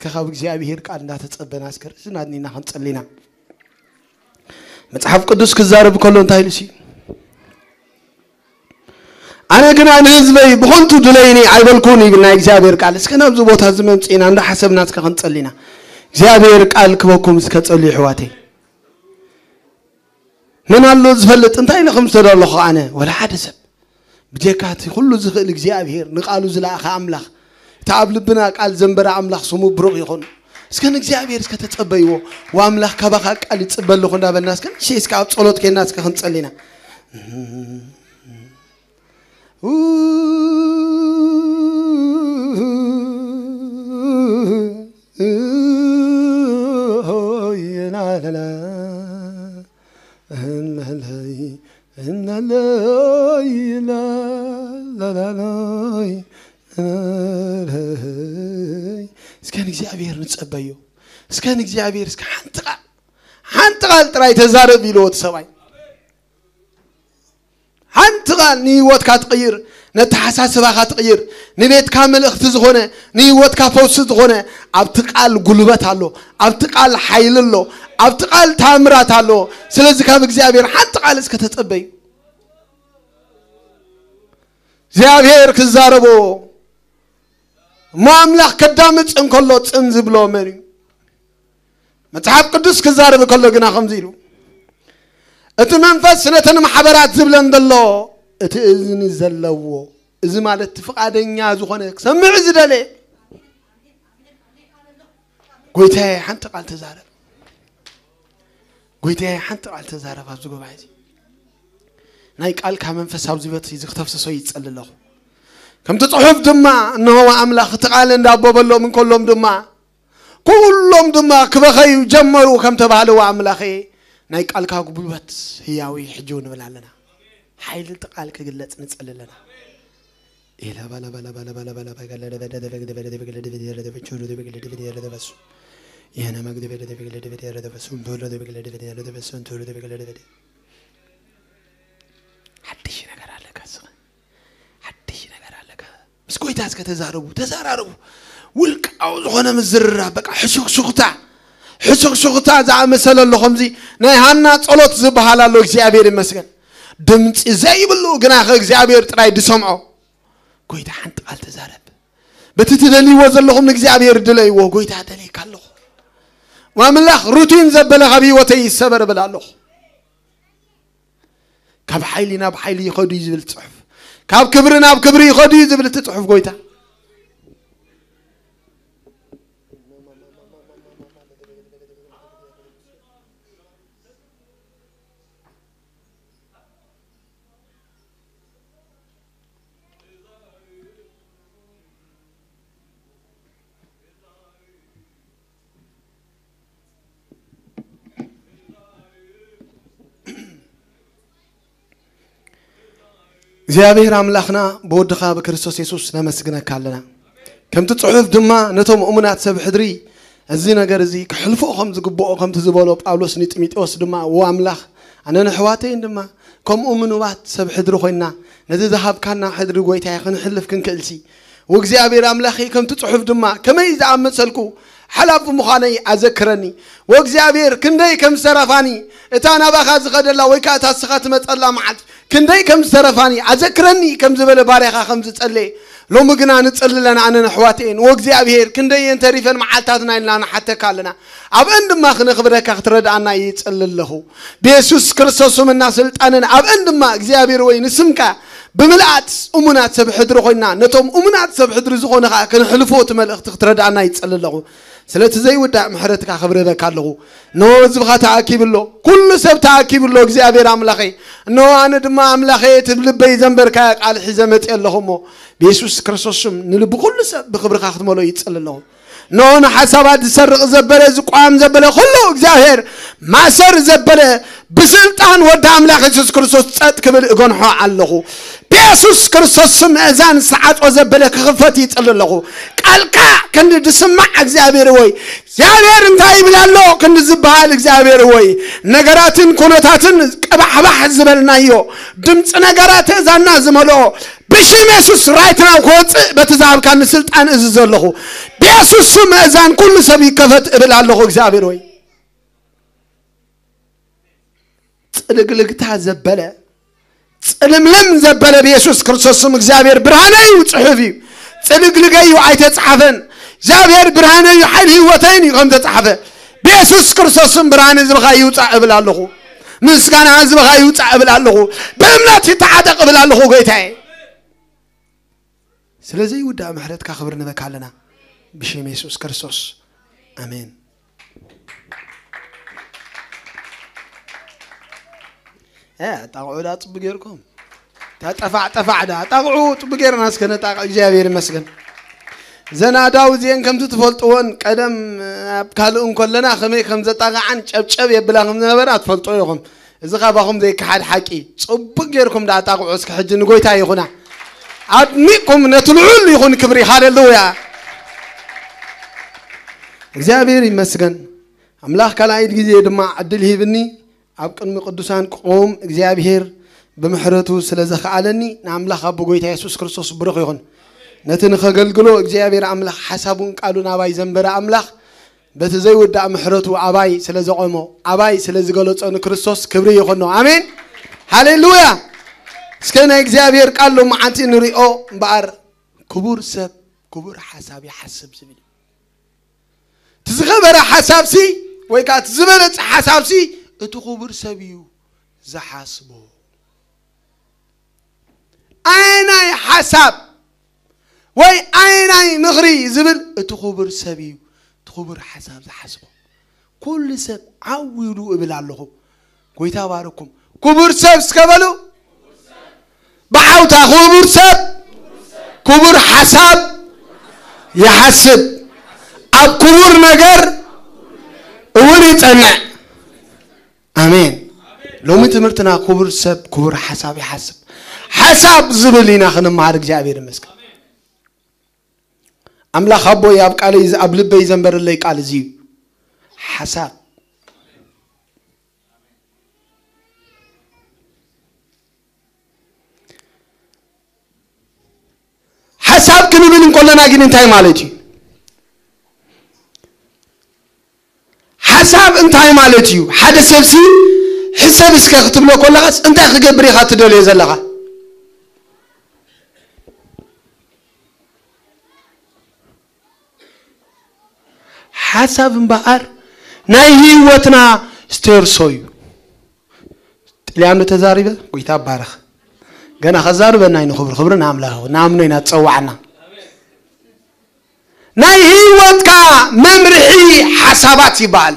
እስከ ካብ እግዚኣብሔር ቃል እንዳተጸበና እስከ ርእስና ኣድኒና ክንጸሊና። መጽሓፍ ቅዱስ ክዛረብ ከሎ እንታይ ኢሉ ሲ? "ኣነ ግና ንህዝበይ ብኸንቱ ድለይኒ ኣይበልኩን" ይብል ናይ እግዚኣብሔር ቃል። እስከ ናብዚ ቦታ እዚ መምጽኢና እንዳሓሰብና እስከ ክንጸሊና። እግዚኣብሔር ቃል ክበኩም እስከ ጸልዩ ኣሕዋተይ። መን ኣሎ ዝፈልጥ እንታይ ኢለ ከም ዝተደለኹ ኣነ? ወላ ሓደ ሰብ። ብጀካ እቲ ኩሉ ዝኽእል እግዚኣብሔር፣ ንቃሉ ዝለኣኸ ኣምላኽ፣ እቲ ኣብ ልብና ቃል ዘንበረ ኣምላኽ ስሙ ብሩኽ ይኹን። እስከ ንእግዚኣብሔር እስከ ተጸበይዎ። "ወኣምላኽ ካባኻ ቃል ይጽበ ኣለኹ" እንዳበልና እስከ ንእሽተይ እስከ ኣብ ጸሎት ኬንና እስከ ክንጸሊና። እስከ ንእግዚኣብሔር ንጸበዮ። እስከ ንእግዚኣብሔር እስከ ሓንቲ ቃል፣ ሓንቲ ቃል ጥራይ ተዛረብ ኢልዎ እቲ ሰብኣይ። ሓንቲ ቃል ንህይወትካ ትቕይር፣ ነተሓሳስባኻ ትቕይር፣ ንቤትካ መልእኽቲ ዝኾነ፣ ንህይወትካ ፈውሲ ዝኾነ፣ ኣብቲ ቃል ጉልበት ኣሎ፣ ኣብቲ ቃል ሓይሊ ኣሎ፣ ኣብቲ ቃል ታምራት ኣሎ። ስለዚ ካብ እግዚኣብሔር ሓንቲ ቃል እስከ ተጸበዩ። እግዚኣብሔር ክዛረቦ እሞ ኣምላኽ ከዳምጽ እንከሎ ጽን ዝብሎ መን እዩ? መጽሓፍ ቅዱስ ክዛረብ ከሎ ግና ከምዚ ኢሉ፣ እቲ መንፈስ ነተን ማሕበራት ዝብለን ዘሎ፣ እቲ እዝኒ ዘለዎ፣ እዚ ማለት እቲ ፍቓደኛ ዝኾነ ክሰምዕ ዝደለ፣ ጎይታዬ ሓንቲ ቃል ተዛረብ፣ ጎይታዬ ሓንቲ ቃል ተዛረብ ኣብዚ ጉባኤ እዚ። ናይ ቃልካ መንፈስ ኣብዚ ቤት እዚ ክተፍስሶ ይጸሊ ኣለኹ። ከምቲ ጽሑፍ ድማ፣ "እንሆ ኣምላኽ እቲ ቃል እንዳቦበሎም እንከሎም ድማ፣ ኩሎም ድማ ክበኸዩ ጀመሩ" ከም ተባህለ፣ "ወኣምላኸ ናይ ቃልካ ጉልበት ህያዊ ሕጂ እውን" ንብል ኣለና። ሓይሊ እቲ ቃል ክግለጽ ንጸሊ ኣለና። ሓድሽ ነገር ኣለካ፣ እስኸ ሓድሽ ነገር ኣለካ። ምስ ጎይታ እስከ ተዛረቡ፣ ተዘራረቡ። ውልቃዊ ዝኾነ ምዝርራብ፣ በቃ ሕሹኽሹኽታ፣ ሕሹኽሹኽታ ዝኣመሰለ ኣሎ። ከምዚ ናይ ሃና ጸሎት ዝበሃል ኣሎ። እግዚኣብሔር ይመስገን። ድምፂ ዘይብሉ ግና ከ እግዚኣብሔር ጥራይ ድሰምዖ። ጎይታ ሓንቲ ቃል ተዛረብ። በቲ ትደልይዎ ዘለኹም ንእግዚኣብሔር ድለይዎ። ጎይታ ደልየካ ኣለኹ። ማምላኽ ሩቲን ዘበለ ካብ ህይወተይ ይሰበር እብል ኣለኹ። ካብ ሓይሊ ናብ ሓይሊ ይኸዱ እዩ ዝብል ጽሑፍ። ካብ ክብሪ ናብ ክብሪ ይኸዱ እዩ ዝብል እቲ ጽሑፍ ጎይታ። እግዚኣብሔር ኣምላኽና ብወድኻ ብክርስቶስ የሱስ ነመስግነካ ኣለና። ከምቲ ጽሑፍ ድማ ነቶም እሙናት ሰብ ሕድሪ እዚ ነገር እዚ ክሕልፎ ከም ዝግብኦ ከምቲ ዝበሎ ጳውሎስ ንጢሞቴዎስ ድማ፣ "እወ ኣምላኽ፣ ኣነን ኣሕዋተይን ድማ ከምኡ ምኑባት ሰብ ሕድሪ ኮይንና ነዚ ዝሃብካና ሕድሪ ጎይታዬ ክንሕልፍ ክንክእልሲ፣ ወእግዚኣብሔር ኣምላኸይ ከምቲ ጽሑፍ ድማ ከመይ ዝኣመሰልኩ ሓላፊ ምዃነይ ኣዘክረኒ። ወእግዚኣብሔር ክንደይ ከም ዝተረፋኒ፣ እታ ናባኻ ዝኸደላ ወይ ከኣ እታ እስኻ ትመጸላ መዓልቲ ክንደይ ከም ዝተረፋኒ ኣዘክረኒ ከም ዝበለ ባርያኻ ከም ዝጸለየ፣ ሎሚ ግና ንጽሊ ኣለና ኣነን ኣሕዋተይን። ወእግዚኣብሔር ክንደይ እየን ተሪፈን መዓልታትና ኢልና ንሓተካ ኣለና። ኣብአን ድማ ክነኽብረካ ክትረድኣና ይጽሊ ኣለኹ። ብየሱስ ክርስቶስ ስምና ስልጣንን ኣብአን ድማ እግዚኣብሔር ወይ ንስምካ ብምልኣት እሙናት ሰብ ሕድሪ ኮይና፣ ነቶም እሙናት ሰብ ሕድሪ ዝኾነ ኸኣ ክንሕልፎ እቲ መልእኽቲ ክትረድኣና ይጽሊ ኣለኹ። ስለቲ ዘይውዳእ ምሕረትካ ክብርበካ ኣለኹ። እነሆ ህዝብኻ ተኣኪቡ ኣሎ፣ ኩሉ ሰብ ተኣኪቡ ኣሎ። እግዚኣብሔር ኣምላኸይ፣ እነሆ ኣነ ድማ ኣምላኸይ እቲ ብልበይ ዘንበርካዮ ቃል ሒዘ መጽእ ኣለኹ እሞ፣ ብየሱስ ክርስቶስ ስም ንልቢ ኩሉ ሰብ ብኽብርኻ ክትመልኦ ይጽሊ ኣለኹ። እነሆ ንሓሳባት ዝሰርቕ ዘበለ፣ ዝቋም ዘበለ ኩሉ እግዚኣብሔር ማሰር ዘበለ ብስልጣን ወዲ ኣምላኽ የሱስ ክርስቶስ ጸጥ ክብል እገንሖ ኣለኹ። ብየሱስ ክርስቶስ ስም እዛን ዝዓጾ ዘበለ ክኽፈት ይጽሊ ኣለኹ። ቃልካ ክንዲ ዝስማዕ እግዚኣብሔር ወይ እግዚኣብሔር እንታይ ይብል ኣሎ ክንዲ ዝበሃል፣ እግዚኣብሔር ወይ ነገራትን ኩነታትን ቀባሕባሕ ዝበልናዮ፣ ድምፂ ነገራት ትእዛና ዝመልኦ፣ ብሽም የሱስ right now ክወፅእ በቲ ዝሃብካኒ ስልጣን እዚ ዘለኹ ብየሱስ ስም መእዛን ኩሉ ሰብ ይከፈት እብል ኣለኹ እግዚኣብሔር ወይ። ፅልግልግታ ዘበለ፣ ፅልምልም ዘበለ ብየሱስ ክርስቶስ ስም እግዚኣብሔር ብርሃነ እዩ፣ ፅሑፍ እዩ። ፅልግልገ እዩ፣ ኣይተፃሓፈን። እግዚኣብሔር ብርሃነ እዩ፣ ሓይሊ ህይወተይን እዩ ከም ተፃሓፈ። ብየሱስ ክርስቶስ ስም ብርሃነ ህዝብኻ ይውፃእ እብል ኣለኹ። ምስጋና ህዝብኻ ይውፃእ እብል ኣለኹ። ብእምነት ይተዓጠቕ እብል ኣለኹ ጎይታዬ። ስለ ዘይውዳእ ምሕረትካ ክብሪ ንበካ ኣለና ብሽም የሱስ ክርስቶስ ኣሜን። ኣጣቕዑ ዳ ጽቡ ጌርኩም። ታጠፋዕ ጠፋዕ ዳ ኣጣቕዑ ጽቡ ጌርና እስከ ነጣቕ እግዚኣብሔር ይመስገን። ዘናዳው እዚአን ከምቲ ትፈልጥዎን ቀደም ኣብ ካልእ እንከለና ከመይ ከም ዘጣቕዓን ጨብጨብ የብላ ከም ዝነበራ ትፈልጦ ኢኹም። እዚ ካባኹም ዘይከሓድ ሓቂ። ጽቡቅ ጌርኩም ደኣ ጣቕዑ እስኪ ሕጂ ንጎይታ ይኹና። ኣድኒቅኩም ነቲ ልዑል ይኹን ክብሪ። ሃሌሉያ። እግዚኣብሔር ይመስገን። ኣምላኽ ካልኣይት ግዜ ድማ ዕድል ሂብኒ ኣብ ቅድሚ ቅዱሳን ክቆም እግዚኣብሔር ብምሕረቱ ስለ ዘኸኣለኒ ንኣምላኽ ኣቦ ጎይታ የሱስ ክርስቶስ ብሩኽ ይኹን። ነቲ ንኸገልግሎ እግዚኣብሔር ኣምላኽ ሓሳቡን ቃሉን ኣባይ ዘንበረ ኣምላኽ በቲ ዘይውዳእ ምሕረቱ ኣባይ ስለ ዘቆሞ ኣባይ ስለ ዝገለጾ ንክርስቶስ ክብሪ ይኹኖ። ኣሜን ሃሌሉያ። እስከ ናይ እግዚኣብሔር ቃል ሎማዓንቲ ንሪኦ እምበኣር ክቡር ሰብ ክቡር ሓሳብ ይሓስብ ዝብል እዩ። እቲ ዝኸበረ ሓሳብሲ ወይ ከዓ እቲ ዝበለፀ ሓሳብሲ እቲ ክቡር ሰብ እዩ ዝሓስቦ። ኣየናይ ሓሳብ ወይ ኣየናይ ምኽሪ ዝብል እቲ ክቡር ሰብ እዩ እቲ ክቡር ሓሳብ ዝሓስቦ። ኩሉ ሰብ ዓው ኢሉ እብል ኣለኹ። ጎይታ ባርኩም። ክቡር ሰብ እስከ በሉ። ብዓውታ ክቡር ሰብ ክቡር ሓሳብ ይሓስብ፣ ኣብ ክቡር ነገር እውን ይጸንዕ። ኣሜን። ሎሚ ትምህርትና ክቡር ሰብ ክቡር ሓሳብ ይሓስብ። ሓሳብ ዝብል ኢና ክንመሃር እግዚኣብሔር ይመስገን። ኣምላኽ ኣቦይ ኣብ ቃለይ ኣብ ልበይ ዘንበረለይ ቃል እዚ እዩ። ሓሳብ ሓሳብ ክንብል እንከለና ግን እንታይ ማለት እዩ? ሓሳብ እንታይ ማለት እዩ? ሓደ ሰብሲ ሕሰብ እስከ ክትብሎ ከለኻስ እንታይ ክገብር ኢኻ ትደልዮ ዘለኻ? ሓሳብ እምበኣር ናይ ህይወትና ስተርሶ እዩ። ጥልያኑ ተዛሪበ ጎይታ ባረኽ። ገና ከዛርበና እዩ ንኽብሪ ክብሪ ንኣምላኽ ንኣምኖ ኢና ትጸዋዕና። ናይ ህይወትካ መምርሒ ሓሳባት ይበሃል።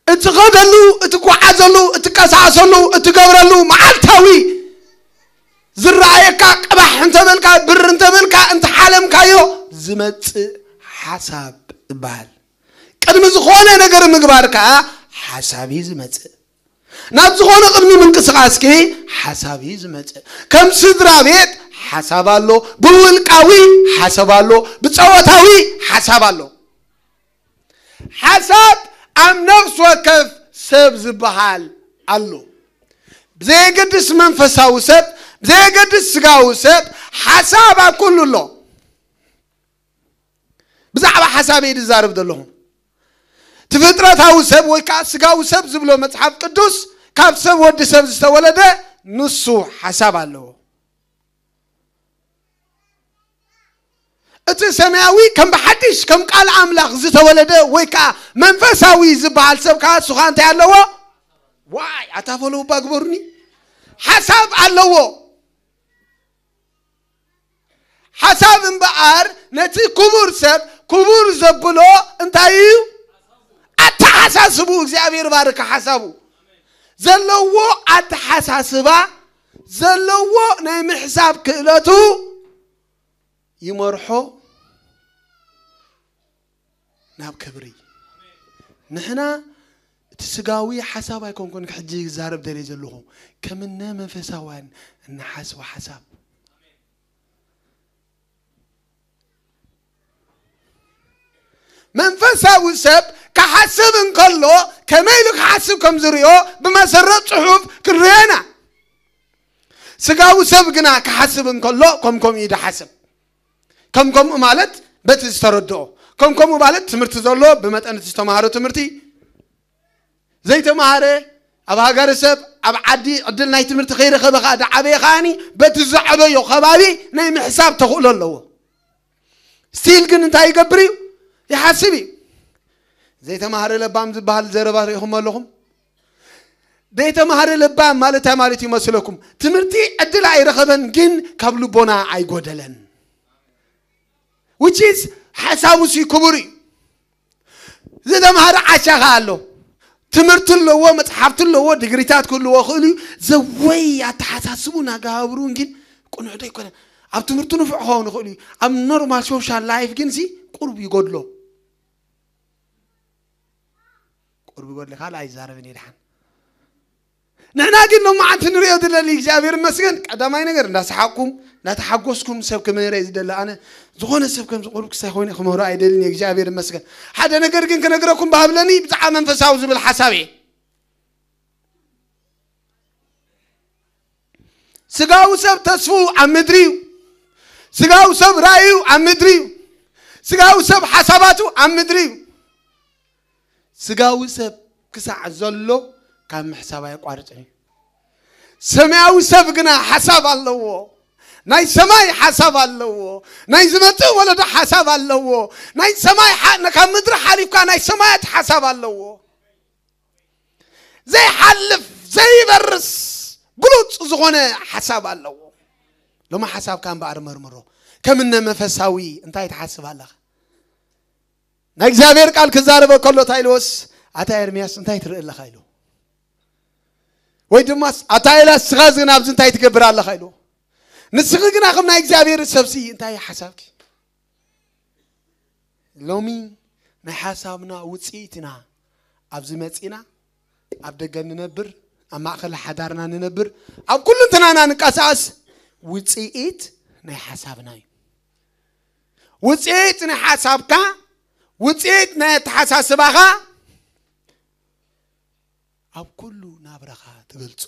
እትኸደሉ እትጓዓዘሉ እትቀሳቀሰሉ እትገብረሉ መዓልታዊ ዝረኣየካ ቅባሕ እንተበልካ ብር እንተበልካ እንተሓለምካዮ ዝመፅእ ሓሳብ ይበሃል። ቅድሚ ዝኾነ ነገር ምግባር ከዓ ሓሳብ እዩ ዝመፅእ። ናብ ዝኾነ ቅድሚ ምንቅስቃስኪ ሓሳብ እዩ ዝመፅእ። ከም ስድራ ቤት ሓሳብ ኣሎ፣ ብውልቃዊ ሓሳብ ኣሎ፣ ብፀወታዊ ሓሳብ ኣሎ። ሓሳብ ኣብ ነፍሲ ወከፍ ሰብ ዝበሃል ኣሎ። ብዘየገድስ መንፈሳዊ ሰብ ብዘየገድስ ስጋዊ ሰብ ሓሳብ ኣብ ኩሉ ኣሎ። ብዛዕባ ሓሳብ እየ ዝዛረብ ዘለኹ። እቲ ፍጥረታዊ ሰብ ወይ ከዓ ስጋዊ ሰብ ዝብሎ መፅሓፍ ቅዱስ ካብ ሰብ ወዲ ሰብ ዝተወለደ ንሱ ሓሳብ ኣለዎ። እቲ ሰማያዊ ከም ብሓድሽ ከም ቃል ኣምላኽ ዝተወለደ ወይ ከዓ መንፈሳዊ ዝበሃል ሰብ ከዓ እሱ ከዓ እንታይ ኣለዎ? ዋይ ኣታ ፈለውባ ግበሩኒ። ሓሳብ ኣለዎ። ሓሳብ እምበኣር ነቲ ክቡር ሰብ ክቡር ዘብሎ እንታይ እዩ? ኣተሓሳስቡ እግዚኣብሔር ባርካ ሓሳቡ ዘለዎ ኣተሓሳስባ ዘለዎ ናይ ምሕሳብ ክእለቱ ይመርሖ ናብ ክብሪ። ንሕና እቲ ስጋዊ ሓሳብ ኣይኮንኩን ሕጂ ይዛረብ ደልየ ዘለኹ ከምነ መንፈሳውያን እንሓስቦ ሓሳብ። መንፈሳዊ ሰብ ክሓስብ እንከሎ ከመይ ኢሉ ክሓስብ ከም ዝርዮ ብመሰረት ጽሑፍ ክንርዮ ኢና። ስጋዊ ሰብ ግና ክሓስብ እንከሎ ከም ከምኡ እዩ ዝሓስብ። ከም ከምኡ ማለት በቲ ዝተረድኦ፣ ከም ከምኡ ማለት ትምህርቲ ዘሎ ብመጠን እቲ ዝተማሃሮ ትምህርቲ፣ ዘይተማሃረ ኣብ ሃገረ ሰብ ኣብ ዓዲ ዕድል ናይ ትምህርቲ ከይረኸበ ከዓ ዝዓበየ ከዓኒ በቲ ዝዓበዮ ከባቢ ናይ ምሕሳብ ተኽእሎ ኣለዎ። ስቲል ግን እንታይ ይገብር እዩ? ይሓስብ እዩ። ዘይተማሃረ ለባም ዝበሃል ዘረባ ርኢኹም ኣለኹም? ዘይተማሃረ ለባም ማለት እንታይ ማለት ይመስለኩም? ትምህርቲ ዕድል ኣይረኸበን ግን ካብ ልቦና ኣይጎደለን። Which is ሓሳቡ ሲ ክቡር እዩ። ዝተማሃረ ዓሻ ከ ኣሎ፣ ትምህርቲ ኣለዎ፣ መጽሓፍቲ ኣለዎ፣ ዲግሪታት ክህልዎ ክእል እዩ። ዘወይ ኣተሓሳስቡ ናጋብሩን ግን ቅኑዕ ዶ ኣይኮነን። ኣብ ትምህርቲ ንፉዕ ክኸውን ይኽእል እዩ። ኣብ ኖርማል ሶሻል ላይፍ ግን ሲ ቁርብ ይጎድሎ። ቁርብ ይጎድሎ ካልእ ኣይዛረብን እየ ድሓን። ንሕና ግን ሎማዓንቲ ንሪኦ ዘለና እግዚኣብሔር ይመስገን። ቀዳማይ ነገር እንዳሰሓቅኩም እንዳተሓጎስኩም ሰብ ክምህረ እዩ ዝደሊ። ኣነ ዝኾነ ሰብ ከም ዝቁርብ ክሳይ ኮይነ ክምህሮ ኣይደልን እየ። እግዚኣብሔር ይመስገን። ሓደ ነገር ግን ክነግረኩም ብሃብለኒ ብዛዕባ መንፈሳዊ ዝብል ሓሳብ እየ። ስጋዊ ሰብ ተስፉ ኣብ ምድሪ እዩ። ስጋዊ ሰብ ራእዩ ኣብ ምድሪ እዩ። ስጋዊ ሰብ ሓሳባቱ ኣብ ምድሪ እዩ። ስጋዊ ሰብ ክሳዕ ዘሎ ካብ ምሕሳብ ኣየቋርጽን እዩ። ሰማያዊ ሰብ ግና ሓሳብ ኣለዎ። ናይ ሰማይ ሓሳብ ኣለዎ። ናይ ዝመጽእ ወለዶ ሓሳብ ኣለዎ። ናይ ሰማይ ሓ- ካብ ምድሪ ሓሊፍካ ናይ ሰማያት ሓሳብ ኣለዎ። ዘይሓልፍ ዘይበርስ ብሉጽ ዝኾነ ሓሳብ ኣለዎ። ሎማ ሓሳብካ እምበኣር መርምሮ። ከም እነ መንፈሳዊ እንታይ ትሓስብ ኣለኻ? ናይ እግዚኣብሔር ቃል ክዛረበ ከሎ እንታይ ኢልዎስ፣ ኣታ ኤርምያስ እንታይ ትርኢ ኣለኻ ኢሉ። ወይ ድማስ ኣታ ኤልያስ ስኻ ዝግን ኣብዚ እንታይ ትገብር ኣለኻ ኢሉ። ንስኺ ግና ከም ናይ እግዚኣብሔር ሰብሲ እንታይ ሓሳብኪ? ሎሚ ናይ ሓሳብና ውፅኢትና ኣብዚ መፂና ኣብ ደገ ንነብር፣ ኣብ ማእኸል ሓዳርና ንነብር፣ ኣብ ኩሉ እንትናና ንቀሳቀስ ውፅኢት ናይ ሓሳብና እዩ። ውፅኢት ናይ ሓሳብካ፣ ውፅኢት ናይ ኣተሓሳስባኻ ኣብ ኩሉ ናብራኻ ትገልጾ።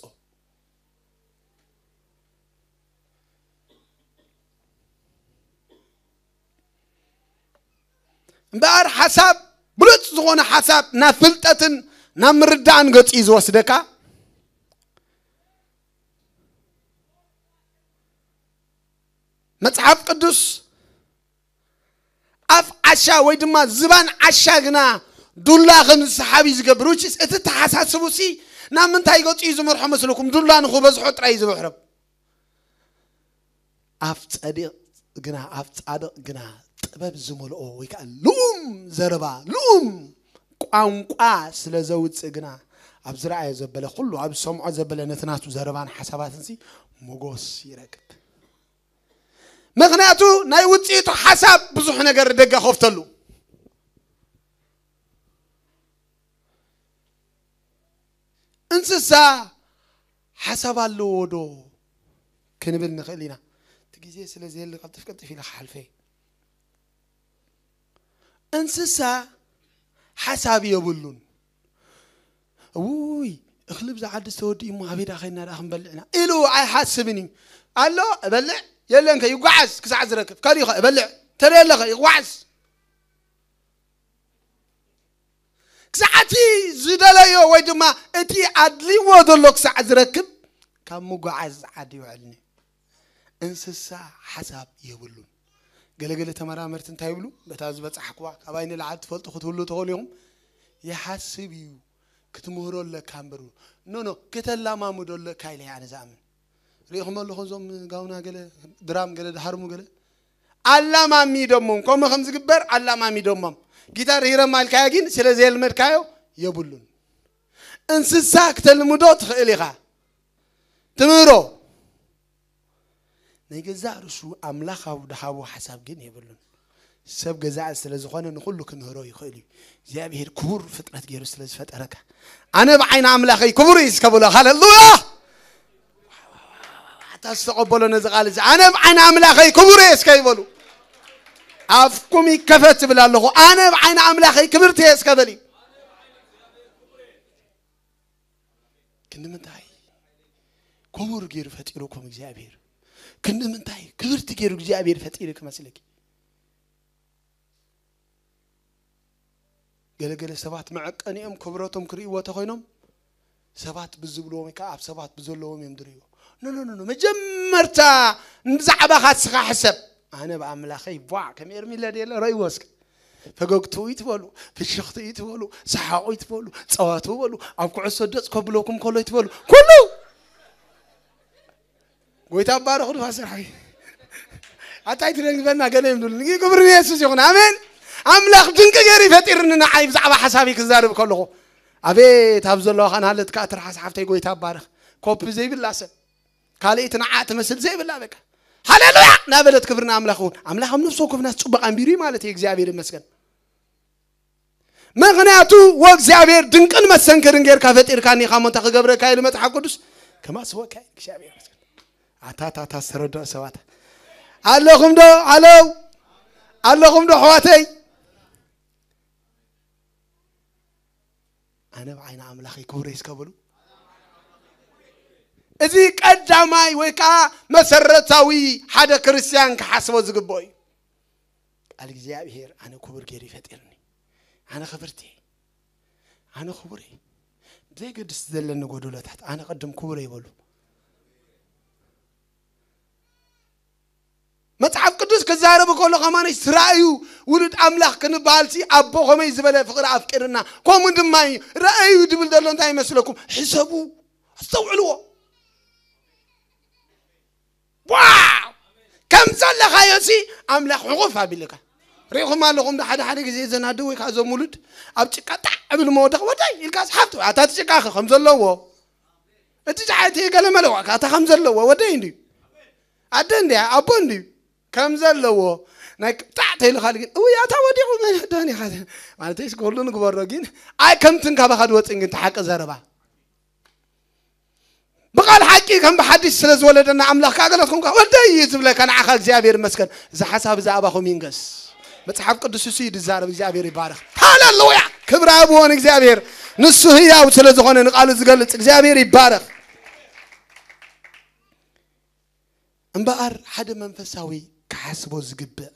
እምበኣር ሓሳብ ብሉጽ ዝኾነ ሓሳብ ናብ ፍልጠትን ናብ ምርዳእን ገጹ እዩ ዝወስደካ። መጽሓፍ ቅዱስ ኣፍ ዓሻ ወይ ድማ ዝባን ዓሻ ግና ዱላ ከም ዝሰሓብ እዩ ዝገብር። ውጭ እቲ ተሓሳስቡ ሲ ናብ ምንታይ ገጹ እዩ ዝመርሖ መስለኩም? ዱላ ንኽበዝሖ ጥራይ እዩ ዝብሕረብ። ኣፍ ጸዲቕ ግና ኣፍ ጻድቕ ግና ጥበብ ዝመልኦ ወይ ከዓ ልኡም ዘረባ ልኡም ቋንቋ ስለ ዘውፅእ ግና ኣብ ዝረኣዮ ዘበለ ኩሉ ኣብ ዝሰምዖ ዘበለ ነቲ ናቱ ዘረባን ሓሳባትን ሲ ሞጎስ ይረክብ። ምኽንያቱ ናይ ውፅኢቱ ሓሳብ ብዙሕ ነገር ደገ ከፍተሉ። እንስሳ ሓሳብ ኣለዎ ዶ ክንብል ንኽእል ኢና። እቲ ግዜ ስለ ዘየለ ቀልጥፍ ቀልጥፍ ኢለ ክሓልፈ። እንስሳ ሓሳብ የብሉን። ውይ እኽሊ ብዛ ዓዲ ዝተወዲ እሞ ኣበይ ዳ ኸይና ዳ ክንበልዕና ኢሉ ኣይሓስብን እዩ። ኣሎ እበልዕ የለን ከ ይጓዓዝ ክሳዕ ዝረክብ ከሊኸ እበልዕ ተደለኸ ይጓዓዝ። ክሳዕ እቲ ዝደለዮ ወይ ድማ እቲ ኣድልዎ ዘሎ ክሳዕ ዝረክብ ካብ ምጓዓዝ ዓዲ ይውዕልኒ። እንስሳ ሓሳብ የብሉን። ገለገለ ተመራመርቲ እንታይ ይብሉ? በታ ዝበጻሕክዋ ካባይ ንላዕሊ ትፈልጡ ክትህሉ ትኽእሉ ኢኹም። ይሓስብ እዩ ክትምህሮ ኣለካ እምበር ኖ ኖ ከተላማምዶ ኣለካ ኢለ ኣነ ዝኣምን። ሪኢኹም ኣለኹ እዞም ጋውና ገለ ድራም ገለ ድሃርሙ ገለ ኣላማሚዶሞም ከምኡ ከም ዝግበር ኣላማሚዶሞም። ጊታር ሂረማ ኢልካዮ ግን ስለ ዘየልመድካዮ የብሉን። እንስሳ ክተልምዶ ትኽእል ኢኻ። ትምህሮ ናይ ገዛእ ርእሱ ኣምላኽ ኣብ ድሃቦ ሓሳብ ግን የብሉን። ሰብ ገዛእ ስለ ዝኾነ ንኹሉ ክምህሮ ይኽእል እዩ። እግዚኣብሔር ክቡር ፍጥረት ገይሩ ስለ ዝፈጠረካ ኣነ ብዓይኒ ኣምላኸይ ክቡር እዩ እስከ ብሎ። ሃሌሉያ። ኣታ ዝተቐበሎ ነዚ ቃል እዚ ኣነ ብዓይኒ ኣምላኸይ ክቡር እየ እስከ ይበሉ። ኣፍኩም ይከፈት ትብል ኣለኹ። ኣነ ብዓይኒ ኣምላኸይ ክብርቲ እየ እስከ በሊ። ክንዲ ምንታይ ክቡር ገይሩ ፈጢሩኩም እግዚኣብሔር? ክንዲ ምንታይ ክብርቲ ገይሩ እግዚኣብሔር ፈጢሩ ክመስለኪ? ገለገለ ሰባት መዐቀኒኦም ክብረቶም ክርእይዎ ተኾይኖም ሰባት ብዝብልዎም ወይ ከዓ ኣብ ሰባት ብዘለዎም እዮም ዝርእይዎ። ኖ ኖ ኖ ኖ፣ መጀመርታ ብዛዕባኻ ንስኻ ሕሰብ። ኣነ ብኣምላኸይ ቧ ከም ኤርሚለ ድየለ ረእይዎ እስከ። ፈገግትኡ ይትበሉ፣ ፍሽኽትኡ ይትበሉ፣ ሰሓቑ ይትበሉ፣ ጸዋትኡ በሉ፣ ኣብ ኩዕሶ ደጽ ከብለኩም ከሎ ይትበሉ። ኩሉ ጎይታ ባረኹ ድማ ስርሐይ ኣታይ ትደንግበና ገለ ይምድሉ። ንግ ክብሪ ንየሱስ ይኹን። ኣሜን። ኣምላኽ ድንቂ ገይሩ ይፈጢርኒ ንዓይ ብዛዕባ ሓሳቢ ክዛርብ ከለኹ። ኣቤት ኣብ ዘለዋ ኸን ሃለት ከኣ ትርሓስ ሓፍተይ ጎይታ ባረኽ። ኮፒ ዘይብላ ሰብ ካልእቲ ንዓ ትመስል ዘይብላ በቃ ሃሌሉያ እናበለት ክብሪ ንኣምላኽ እውን። ኣምላኽ ኣብ ነፍሲ ወከፍና ጽቡቕ ኣንቢሩ እዩ ማለት እዩ። እግዚኣብሔር ይመስገን። ምኽንያቱ ወእግዚኣብሔር ድንቅን መሰንክርን ጌርካ ፈጢርካኒ ኢኻ እሞ እንታይ ክገብረካ ኢሉ መጽሓፍ ቅዱስ ከማስወካ ኢሉ እግዚኣብሔር ይመስገን። ኣታ ኣታ ኣታ ዝተረድኦ ሰባት ኣለኹም ዶ? ኣለው ኣለኹም ዶ ኣሕዋተይ? ኣነ ብዓይኒ ኣምላኸይ ክብረይ እስከ በሉ። እዚ ቀዳማይ ወይ ከዓ መሰረታዊ ሓደ ክርስትያን ክሓስቦ ዝግብኦ እዩ። ቃል እግዚኣብሔር ኣነ ክቡር ገይሩ ይፈጢርኒ። ኣነ ክብርቲ እየ። ኣነ ክቡር እየ። ብዘይገድስ ዘለኒ ጎደሎታት ኣነ ቅድም ክቡር እየ በሉ። መጽሓፍ ቅዱስ ክዛረብ ከሎ ከማነሽ ራእዩ ውሉድ ኣምላኽ ክንበሃልሲ ኣቦ ከመይ ዝበለ ፍቕሪ ኣፍቂርና ከምኡ ድማ እዩ። ራእዩ ድብል ዘሎ እንታይ ይመስለኩም? ሕሰቡ፣ ኣስተውዕልዎ። ዋው! ከም ዘለኻዮ ሲ ኣምላኽ ሕቑፍ ኣቢልካ ሪኢኹም ኣለኹም ዶ? ሓደ ሓደ ግዜ ዘናደ ወይ ከዓ እዞም ውሉድ ኣብ ጭቃ ጣዕ እብል መወደቕ ወዳይ ኢልካ ዝሓፍት ኣታ እቲ ጭቃ ኸ ከም ዘለዎ እቲ ጫዓይቲ ገለ መለዋ ካታ ከም ዘለዎ ወደይ እንድዩ ኣደ እንድያ ኣቦ እንድዩ ከም ዘለዎ ናይ ጣዕ ተይልኻል ግን እውይ ኣታ ወዲቑ መዳን ኢኻ ማለተይ እስከ ሁሉ ንግበሮ ግን ኣይ ከምትን ካባኻ ድወፅን ግን ተሓቂ ዘረባ ብቓል ሓቂ ከም ብሓድሽ ስለ ዝወለደና ኣምላኽ ካገለትኩም ወደይ እዩ ዝብለካ ንዓኻ እግዚኣብሔር ይመስገን። እዚ ሓሳብ እዚ ኣባኹም ይንገስ። መጽሓፍ ቅዱስ እሱ እዩ ዝዛረብ። እግዚኣብሔር ይባረኽ። ሃሌሉያ! ክብሪ ኣብዎን እግዚኣብሔር ንሱ ህያው ስለ ዝኾነ ንቃሉ ዝገልጽ እግዚኣብሔር ይባረኽ። እምበኣር ሓደ መንፈሳዊ ክሓስቦ ዝግብእ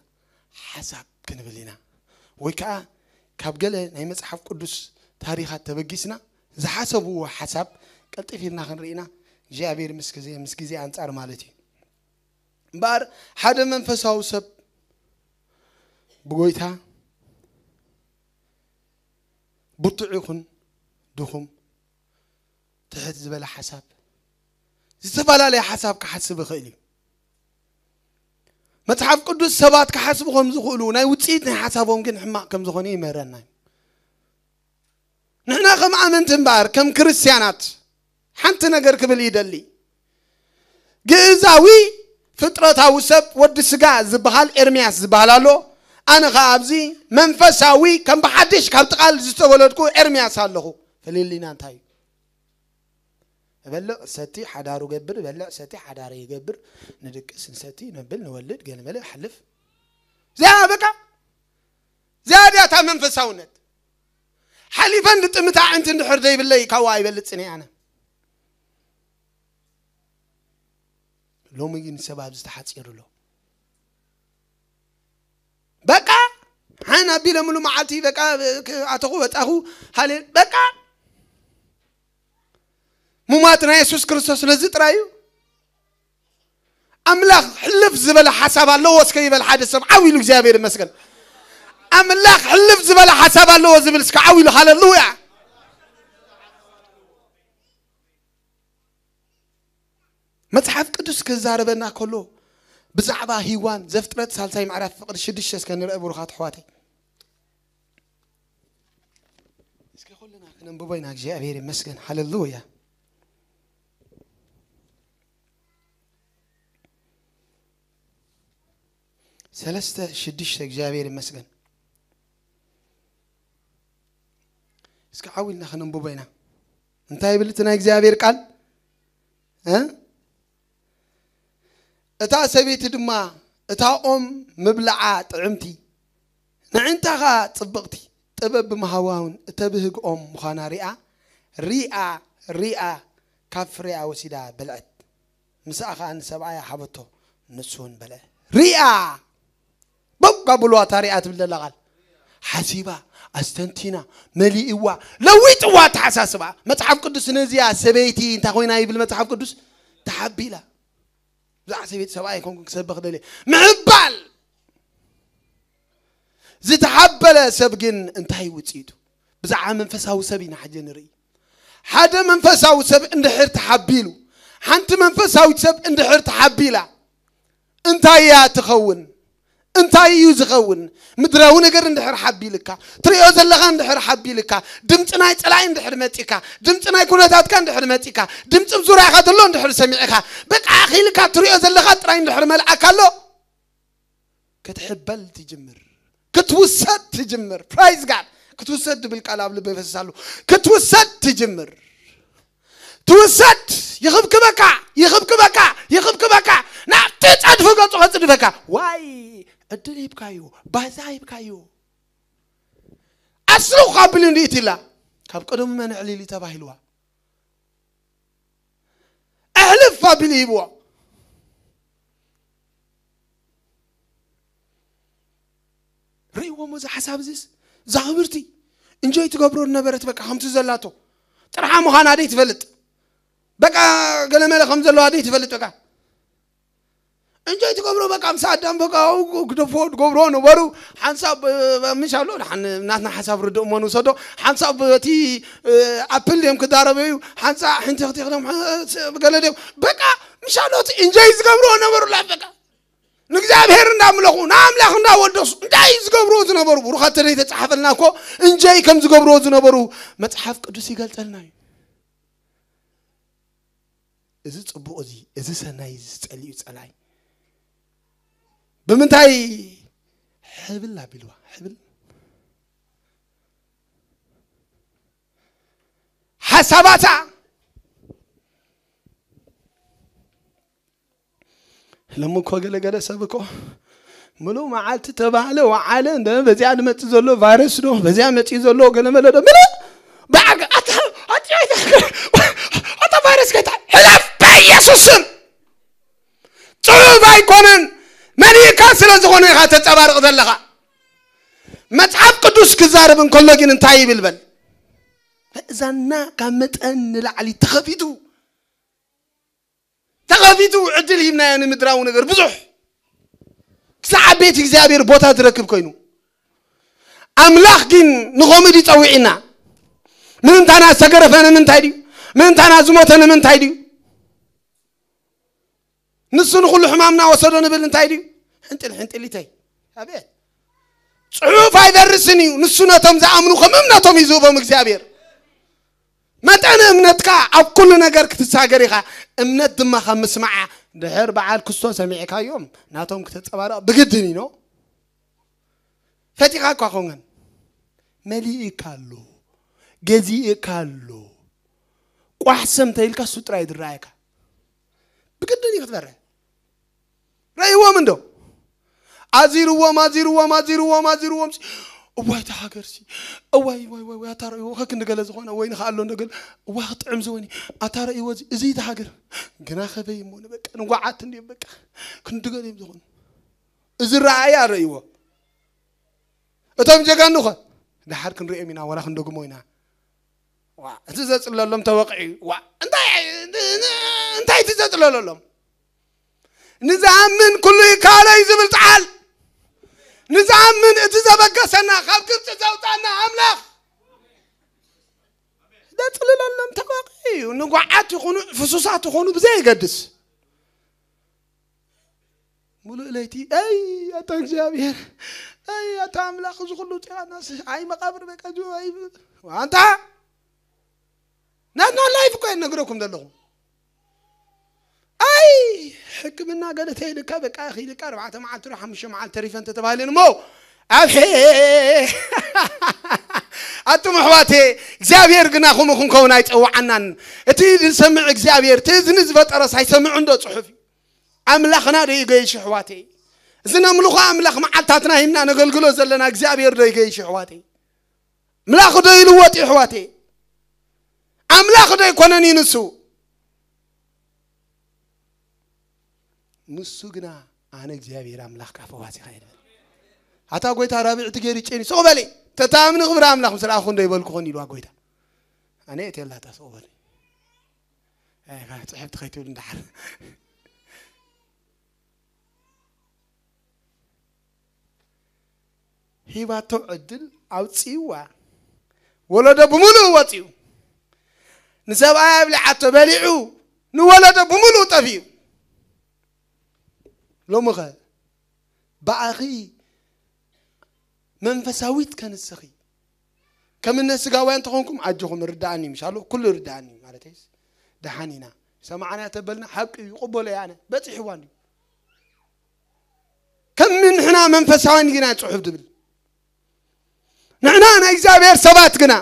ሓሳብ ክንብል ኢና። ወይ ከዓ ካብ ገለ ናይ መጽሓፍ ቅዱስ ታሪኻት ተበጊስና ዝሓሰብዎ ሓሳብ ቀልጢፍ ኢልና ክንርኢና እግዚኣብሔር ምስ ግዜ ምስ ግዜ ኣንጻር ማለት እዩ። እምበኣር ሓደ መንፈሳዊ ሰብ ብጎይታ ብርቱዕ ይኹን ድኹም ትሕት ዝበለ ሓሳብ ዝተፈላለየ ሓሳብ ክሓስብ ይኽእል እዩ። መጽሓፍ ቅዱስ ሰባት ክሓስቡ ከም ዝኽእሉ ናይ ውፅኢት ናይ ሓሳቦም ግን ሕማቕ ከም ዝኾነ ይምህረና እዩ። ንሕና ከም ኣመንቲ እምበኣር ከም ክርስትያናት ሓንቲ ነገር ክብል ይደሊ። ግእዛዊ ፍጥረታዊ ሰብ ወዲ ስጋ ዝበሃል ኤርምያስ ዝበሃል ኣሎ። ኣነ ኸዓ ኣብዚ መንፈሳዊ ከም ብሓድሽ ካብ ጥቓል ዝተወለድኩ ኤርምያስ ኣለኹ። ፍልልይና እንታይ እዩ? እበልዕ ሰቲ ሓዳሩ ገብር እበልዕ ሰቲ ሓዳረ ይገብር ንድቅስ ንሰቲ ነብል ንወልድ ገለመለ ሓልፍ እዚኣ በቃ እዚኣ ድያ እታ መንፈሳውነት ሓሊፈን ልጥምታ ዕንቲ እንድሕር ዘይብለይ ካብኡ ኣይበልፅን እየ ኣነ ሎሚ ግን ሰብ ኣብዚ ተሓፂሩ ኣሎ በቃ ሓን ኣቢለ ሙሉ መዓልቲ በቃ ኣተኹ ወጣኹ ሃሌ በቃ ሙማት ናይ የሱስ ክርስቶስ ነዚ ጥራይ እዩ ኣምላኽ ሕልፍ ዝበለ ሓሳብ ኣለዎ እስከ ይበል ሓደ ሰብ ዓው ኢሉ እግዚኣብሔር ይመስገን ኣምላኽ ሕልፍ ዝበለ ሓሳብ ኣለዎ ዝብል እስከ ዓው ኢሉ ሃለሉያ መጽሓፍ ቅዱስ ክዛረበና ከሎ ብዛዕባ ሂዋን ዘፍጥረት ሳልሳይ ምዕራፍ ፍቕዲ ሽዱሽተ እስከ ንርአ ብሩኻት ኣሕዋተይ እስከ ኩልና ክነንብቦ ኢና እግዚኣብሔር ይመስገን ሃለሉያ ሰለስተ ሽዱሽተ እግዚኣብሔር ይመስገን እስከ ዓው ኢልና ክነንብቦ ኢና እንታይ ይብል እቲ ናይ እግዚኣብሔር ቃል እ እታ ሰበይቲ ድማ እታ ኦም ምብልዓ ጥዕምቲ ንዕንታ ኸኣ ጽብቕቲ ጥበብ ብምሃባ እውን እተብህግኦም ምዃና ሪኣ፣ ሪኣ፣ ሪኣ፣ ካብ ፍሬኣ ወሲዳ በልዐት። ምስኣ ኸኣ ንሰብኣያ ሃበቶ፣ ንሱ እውን በልዐ። ሪኣ! በቃ ብልዋ፣ እታ ሪኣ ትብል ዘላ ቃል። ሓሲባ፣ ኣስተንቲና፣ መሊእዋ፣ ለዊጥዋ ኣተሓሳስባ። መጽሓፍ ቅዱስ ነዚኣ ሰበይቲ እንታይ ኮይና ይብል መጽሓፍ ቅዱስ? ተሓቢላ። ብዛዕባ ሰበይቲ ሰብኣይ ኣይኮንኩን ክሰብኽ ደልየ። ምዕባል! ዝተሓበለ ሰብ ግን እንታይ ውጽኢቱ? ብዛዕባ መንፈሳዊ ሰብ ኢና ሕጂ ንርኢ። ሓደ መንፈሳዊ ሰብ እንድሕር ተሓቢሉ፣ ሓንቲ መንፈሳዊት ሰብ እንድሕር ተሓቢላ፣ እንታይ እያ ትኸውን? እንታይ እዩ ዝኸውን? ምድራዊ ነገር እንድሕር ሓቢልካ፣ ትሪኦ ዘለኻ እንድሕር ሓቢልካ፣ ድምፂ ናይ ፀላኢ እንድሕር መፂካ፣ ድምፂ ናይ ኩነታትካ እንድሕር መፂካ፣ ድምፂ ብ ዙርያኻ ዘሎ እንድሕር ሰሚዕካ፣ በቃ ኣኺልካ ትሪኦ ዘለኻ ጥራይ እንድሕር መልኣካ ኣሎ፣ ክትሕበል ትጅምር። ክትውሰድ ትጅምር። Praise God። ክትውሰድ ድብል ቃል ኣብ ልበይ ይፈስስ ኣሎ። ክትውሰድ ትጅምር። ትውሰድ። ይኽብክበካ፣ ይኽብክበካ፣ ይኽብክበካ። ናብቲ ጸድፊ ገጹ ከጽድፈካ። ዋይ፣ ዕድል ሂብካዮ፣ ባዛ ሂብካዮ። ኣስሩ ካብ ብሊ እንዲት ኢላ። ካብ ቀደሙ መን ዕሊል እዩ ተባሂልዋ። ኣሕልፍ ኣቢሉ ሂብዎ። ርእይዎም እዚ ሓሳብ እዚስ፣ እዛ ክብርቲ እንጆይ ትገብሮ ነበረት። በቃ ከምቲ ዘላቶ ጥርሓ ምዃና ደይ ትፈልጥ፣ በቃ ገለመለ ከም ዘለዋ ደይ ትፈልጥ። በቃ እንጆይ ትገብሮ፣ በቃ ምስ ኣዳም በቃ ግደፎ ትገብሮ ነበሩ። ሓንሳብ ምሽ ኣሎ፣ ናትና ሓሳብ ርድእ እሞ ንውሰዶ። ሓንሳብ እቲ ኣፕል ድዮም ክዳረበዩ፣ ሓንሳ ሕንቲ ክትኽሎም ገለ ድዮም፣ በቃ ምሽ ኣሎ እቲ እንጆይ ዝገብርዎ ነበሩላ። በቃ ንእግዚኣብሔር እንዳምለኹ፣ ንኣምላኽ እንዳወደሱ እንታይ ዝገብርዎ ዝነበሩ? ብሩኻት ተደይ ተጻሓፈልና እኮ እንጆይ ከም ዝገብርዎ ዝነበሩ መጽሓፍ ቅዱስ ይገልጸልና እዩ። እዚ ጽቡቕ፣ እዚ፣ እዚ ሰናይ፣ እዚ ዝጸልዩ ጸላይ ብምንታይ? ሕብል ኣቢልዋ፣ ሕብል። ሓሳባታ። ሎሚ እኮ ገለ ገለ ሰብ እኮ ምሉእ መዓልቲ ተባህለ ወዓለ፣ እንደ በዚኣ ዝመጽእ ዘሎ ቫይረስ ዶ፣ በዚኣ መጽእ ዘሎ ገለ መለ ዶ፣ ምሉእ በዓል ኣታ፣ ኣታ፣ ኣታ፣ ኣታ ቫይረስ ጌታ፣ ሕለፍ በኢየሱስ ስም። ጽሑፍ ኣይኮነን፣ መሊእካ ስለ ዝኾነ ኢኻ ተጸባርቕ ዘለኻ። መጽሓፍ ቅዱስ ክዛረብ እንከሎ ግን እንታይ ይብል በል? እዛና ካብ መጠን ንላዕሊ ተኸፊቱ፣ ተኸፊቱ ዕድል ሂብናዮ ንምድራዊ ነገር ብዙሕ። ክሳዕ ቤት እግዚኣብሔር ቦታ ዝረክብ ኮይኑ። ኣምላኽ ግን ንኸምኡ ድዩ ጸዊዕና? ምእንታና ዝተገረፈ ንምንታይ ድዩ? ምእንታና ዝሞተ ንምንታይ ድዩ? ንሱ ንኹሉ ሕማምና ወሰዶ ንብል እንታይ ድዩ? ሕንጥል ሕንጥሊተይ። ኣቤት። ጽሑፍ ኣይደርስን እዩ። ንሱ ነቶም ዝኣምኑ ከም እምነቶም እዩ ዝህቦም እግዚኣብሔር። መጠን እምነትካ ኣብ ኩሉ ነገር ክትሳገር ኢኻ። እምነት ድማ ካብ ምስማዓ ድሕር በዓል ክስቶ ሰሚዕካዮም ናቶም ክተጸባርቕ ብግድን እዩ። ኖ? ፈቲኻ እኳ ኾንገን መሊእካ ኣሎ፣ ገዚእካ ኣሎ። ቋሕ ሰም ተይልካ እሱ ጥራይ ዝረኣየካ። ብግድን እዩ ክትበርህ። ረእይዎም እንዶ። ኣዚርዎም፣ ኣዚርዎም፣ ኣዚርዎም፣ ኣዚርዎም። እዋይ፣ እታ ሃገርሲ። እዋይ፣ ዋይ፣ ዋይ፣ ዋይ፣ ኣታ ረእይዎ፣ ከክንዲ ገለ ዝኾነ ወይ ንኸኣሎ እንዶ ገለ። እዋይ፣ ክጥዕም ዝወኒ። ኣታ ረእይዎ፣ እዚ፣ እዚ እታ ሃገር። ግና ኸበይ እሞ፣ በቃ፣ ንጓዓት እንድዮም፣ በቃ። ክንዲ ገለ እዮም ዝኾኑ። እዚ ረኣያ ረእይዎ። እቶም ጀጋኑኸ? ደሓር ክንሪኦም ኢና፣ ወላ ክንደግሞ ኢና። ዋ፣ እቲ ዘጽለሎም ተወቂዑ። ዋ፣ እንታይ፣ እንታይ እቲ ዘጽለለሎም? ንዝኣምን ኩሉ ይከኣሎ እዩ ዝብል ቃል። ንዝኣምን እቲ ዘበገሰና፣ ካብ ግብጺ ዘውጻና ኣምላኽ። ዘጽልለሎም ተወቂዑ እዩ። ንጓዓት ይኹኑ፣ ፍሱሳት ይኹኑ፣ ብዘየገድስ። ሙሉእ ለይቲ፣ ኣይ፣ ኣታ እግዚኣብሔር፣ ኣይ፣ ኣታ ኣምላኽ፣ እዚ ኩሉ ውፅኢት ኣናስ፣ ኣይ፣ መቃብር በቃ፣ ጅ-፣ ኣይ፣ ኣንታ፣ ናትና ላይፍ እኮ እየ ነግረኩም ዘለኹ። ኣይ፣ ሕክምና ገለ ተይልካ፣ በቃ፣ ኺልካ፣ ኣርባዕተ መዓልቲ ዶ ሓሙሽተ መዓልቲ ተሪፈ እንተተባሂለን እሞ፣ ኣብ፣ ኣቱም ኣሕዋቴ፣ እግዚኣብሔር ግና ከምኡ ክንከውን ኣይጸውዓናን። እቲ ዝሰምዕ እግዚኣብሔር፣ እቲ እዝኒ ዝፈጠረስ ኣይሰምዑን ዶ ጽሑፍ እዩ? ኣምላኽና ዶ ይገይሽ ኣሕዋተይ? እዚ ነምልኾ ኣምላኽ መዓልታትና ሂብና ነገልግሎ ዘለና እግዚኣብሔር ዶ ይገይሽ ኣሕዋተይ? ኣምላኽ ዶ ይልወጥ እዩ ኣሕዋተይ? ኣምላኽ ዶ ኣይኮነን እዩ ንሱ? ንሱ ግና ኣነ እግዚኣብሔር ኣምላኽ ካብ ፈዋሲኻ እየ ዝበለ። ኣታ ጎይታ ራብዕቲ ገይሩ ጨኒ ስቕ በሊ። ተታምኒ ክብሪ ኣምላኽ ምስ ረኣኹ እንዶ ይበልኩ ኾን ኢልዋ ጎይታ። ኣነ እቴላታ ስቕ በሊ። ኣይ፣ ጽሕፍቲ ከይትብል እንዳሓር። ሂባቶ ዕድል ኣውፅእዋ። ወለዶ ብምሉእ ወፂኡ። ንሰብኣይ ኣብሊዓቶ በሊዑ። ንወለዶ ብምሉእ ጠፊኡ። ሎምኸ ብኣኺ መንፈሳዊት ከንስኺ ከም እነ ስጋውያን ተኾንኩም ኣጆኹም ርዳኣኒ ምሻሉ ኩሉ ርዳኣኒ ማለት ደሓን ኢና ሰማዕና ተበልና ሓቂ እዩ ይቕበሎ እየ ኣነ በፂሕዋ እንድዩ ከም ንሕና መንፈሳውያን ግና ጽሑፍ ድብል ንሕና ናይ እግዚኣብሔር ሰባት ግና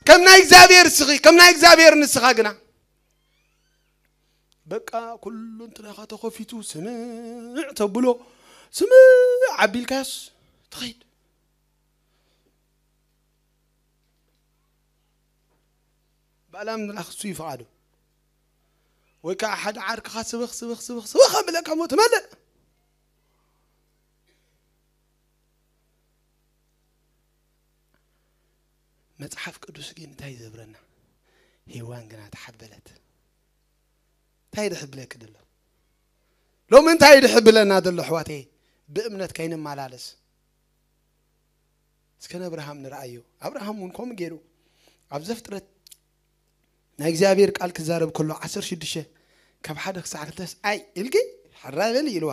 ከም ናይ እግዚኣብሔር ስኺ ከም ናይ እግዚኣብሔር ንስኻ ግና በቃ ኩሉ እንትናኻ ተኸፊቱ ስምዕ ተብሎ ስምዕ ኣቢልካስ ትኸይድ ባላ ምላኽ እሱ ይፍቓዶ ወይ ከዓ ሓደ ዓርክኻ ስብኽ ስብኽ ስብኽ ስብኽ ኣብለካ ሞ ትመልእ መፅሓፍ ቅዱስ ግን እንታይ ይዘብረና ሄዋን ግና ተሓበለት እንታይ ድሕብለክ ደሎ ሎም እንታይ ድሕብለና ደሎ ኣሕዋተይ ብእምነት ከይንመላለስ እስከ ነብርሃም ንርኣዮ ኣብርሃም እውን ከምኡ ገይሩ ኣብ ዘፍጥረት ናይ እግዚኣብሔር ቃል ክዛረብ ከሎ ዓሰርተ ሽዱሽተ ካብ ሓደ ክሳዕ ክልተስ ኣይ ኢልኪ ሕራይ በሊ ኢልዋ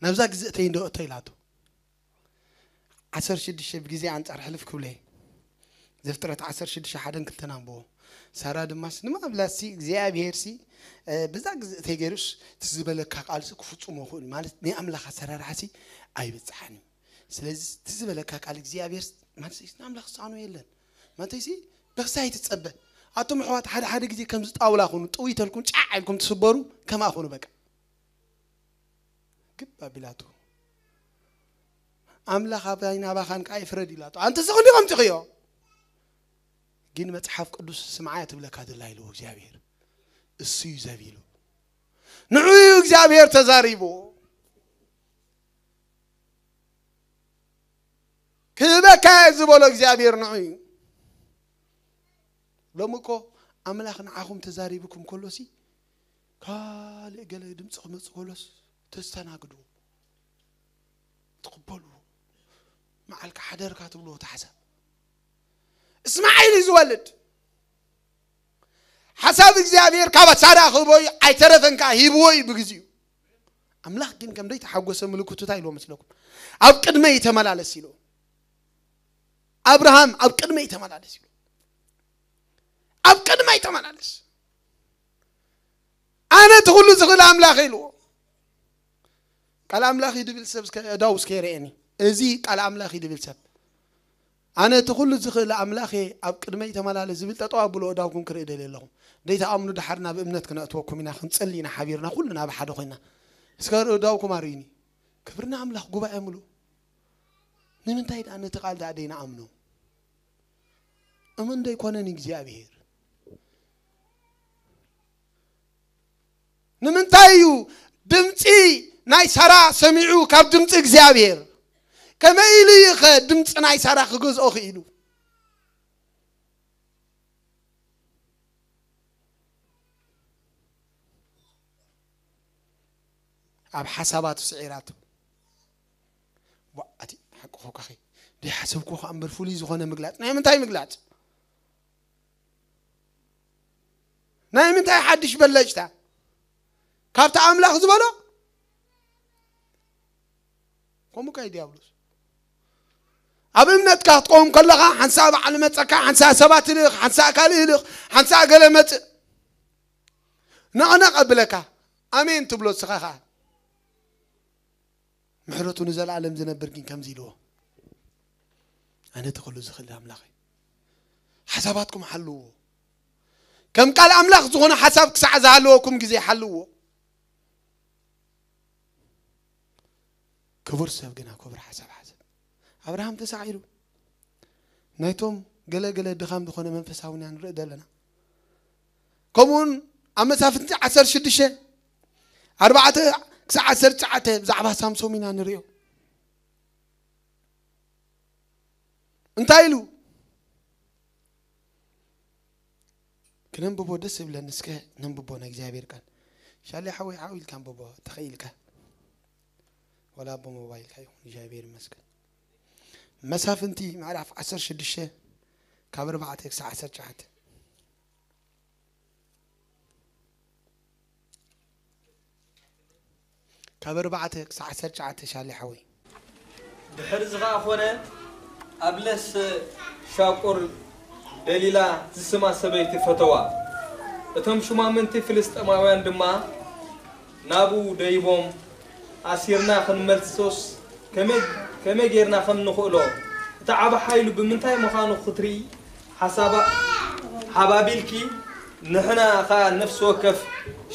ናብዛ ግዝእተይ እንዶ እቶ ኢላቶ ዓሰርተ ሽዱሽተ ብግዜ ኣንጻር ሕልፍ ክብለ ዘፍጥረት ዓሰርተ ሽዱሽተ ሓደን ክልተን ኣንብቦ ሳራ ድማስ ንማምላሲ እግዚኣብሔር ሲ ብዛ ግዝእተይ ገይሩስ ትዝበለካ ቃልሲ ክፍጽሞ ይኽእል ማለት ናይ ኣምላኽ ኣሰራርሓ ሲ ኣይበጽሓን እዩ ስለዚ እቲ ዝበለካ ቃል እግዚኣብሔር ማለት ንኣምላኽ ዝሰኣኖ የለን ማለተይሲ በኽሳይ ትጸበ ኣቶም ኣሕዋት ሓደ ሓደ ግዜ ከምዚ ጣውላ ኹኑ ጥውይ ተልኩም ጫዕ ኢልኩም ትስበሩ ከማ ኹኑ በቃ ግብ ኣቢላቱ ኣምላኽ ኣባይን ኣባኻን ከዓ ይፍረድ ኢላቱ ኣንተ ስኹ እንዲኹም ትኽዮ ግን መጽሓፍ ቅዱስ ስምዓያ ትብለካ ዘላ ኢልዎ እግዚኣብሔር እሱ እዩ ዘቢሉ ንዑ እዩ እግዚኣብሔር ተዛሪቡ ክህበካ ዝበሎ እግዚኣብሔር ንዑ እዩ ሎሚ እኮ ኣምላኽ ንዓኹም ተዛሪብኩም ከሎሲ ካልእ ገለ ድምፂ ክመፅእ ከሎስ ተስተናግድዎ ትቕበልዎ መዓልካ ሓደርካ ትብልዎ ተሓሳብ እስማዒል እዩ ዝወልድ ሓሳብ እግዚኣብሔር ካብ ሳራ ክህቦ እዩ ኣይተረፈን ከዓ ሂብዎ እዩ ብግዚኡ ኣምላኽ ግን ከም ደይተሓጎሰ ምልክቱ እንታይ ኢልዎ መስለኩም ኣብ ቅድመይ ተመላለስ ኢልዎ ኣብርሃም ኣብ ቅድመይ ተመላለስ ኢልዎ ኣብ ቅድመይ ተመላለስ ኣነ እቲ ኩሉ ዝኽእል ኣምላኽ ኢልዎ ቃል ኣምላኽ ድብል ሰብ እዳው እስከ ይረአኒ እዚ ቃል ኣምላኽ ድብል ሰብ ኣነ እቲ ኩሉ ዝኽእል ኣምላኽ ኣብ ቅድመይ ተመላለስ ዝብል ጠጠው ኣብሎ እዳውኩም ክርኢ ደልየ ኣለኹ ደይተኣምኑ ድሓር ናብ እምነት ክነእትወኩም ኢና ክንጸሊ ኢና ሓቢርና ኩሉ ናብ ሓደ ኮይና እስከ ርእዳውኩም ኣርእዩኒ ክብርና ኣምላኽ ጉባኤ ምሉ ንምንታይ ደኣ ነቲ ቃል ደኣ ደይንኣምኖ እምን ደይኮነን እግዚኣብሔር ንምንታይ እዩ ድምፂ ናይ ሳራ ሰሚዑ ካብ ድምፂ እግዚኣብሔር ከመይ ኢሉ እዩ ኸ ድምፂ ናይ ሳራ ክገዝኦ ክኢሉ ኣብ ሓሳባቱ ስዒራቱ ዋእ ኣቲ ሓቂ ኾካኺ ደይሓሰብኩ ከኣ እምበር ፍሉይ ዝኾነ ምግላፅ ናይ ምንታይ ምግላፅ ናይ ምንታይ ሓድሽ በለጭታ ካብቲ ኣምላኽ ዝበሎ ከምኡ ካይ ዲያብሎስ ኣብ እምነትካ ክትቆም ከለኻ ሓንሳእ በዓል መፀካ ሓንሳእ ሰባት ልእኽ ሓንሳእ ካልእ ልእኽ ሓንሳእ ገለ መፅእ ነቕነቕ ኣብለካ ኣሜን ትብሎ እስኻ ኸዓ ምሕረቱ ንዘለኣለም ዝነብር ግን ከምዚ ኢልዎ ኣነ እቲ ኩሉ ዝኽእል ኣምላኽ ሓሳባትኩም ሓልዎ ከም ቃል ኣምላኽ ዝኾነ ሓሳብ ክሳዕ ዝሃለወኩም ግዜ ሓልዎ ክቡር ሰብ ግና ክቡር ሓሳብ ሓሰብ። ኣብርሃም ተሳዒሩ። ናይቶም ገለ ገለ ድኻም ዝኾነ መንፈሳውያን ንርኢ ዘለና። ከምኡውን ኣብ መሳፍንቲ ዓሰርተ ሽዱሽተ፣ ኣርባዕተ ክሳዕ ዓሰርተ ትሽዓተ ብዛዕባ ሳምሶም ኢና ንሪኦ። እንታይ ኢሉ? ክነንብቦ ደስ ይብለኒ። እስከ ነንብቦ ናይ እግዚኣብሔር ቃል። ሻሊ ሓወይ ሓው ኢልካ ኣንብቦ ተኸኢልካ። ወላ ብሞባይልካ ይኹን እግዚኣብሔር ይመስገን። መሳፍንቲ ምዕራፍ ዓሰርተ ሽዱሽተ ካብ ኣርባዕተ ክሳዕ ዓሰርተ ትሽዓተ። ካብ ኣርባዕተ ክሳዕ ዓሰርተ ትሽዓተ ሻሊ ሓወይ። ድሕሪ እዚ ኸኣ ኾነ፣ ኣብ ለስ ሻቁር ደሊላ ዝስማ ሰበይቲ ፈተዋ። እቶም ሹማምንቲ ፍልስጤማውያን ድማ ናብኡ ደይቦም፣ "ኣሲርና ክንመልሶስ ከመይ፣ ከመይ ጌርና ከም ንኽእሎ፣ እቲ ዓቢ ሓይሉ ብምንታይ ምዃኑ ክትርኢ ሓሳባ ሓባቢልኪ፣ ንሕና ኸኣ ነፍሲ ወከፍ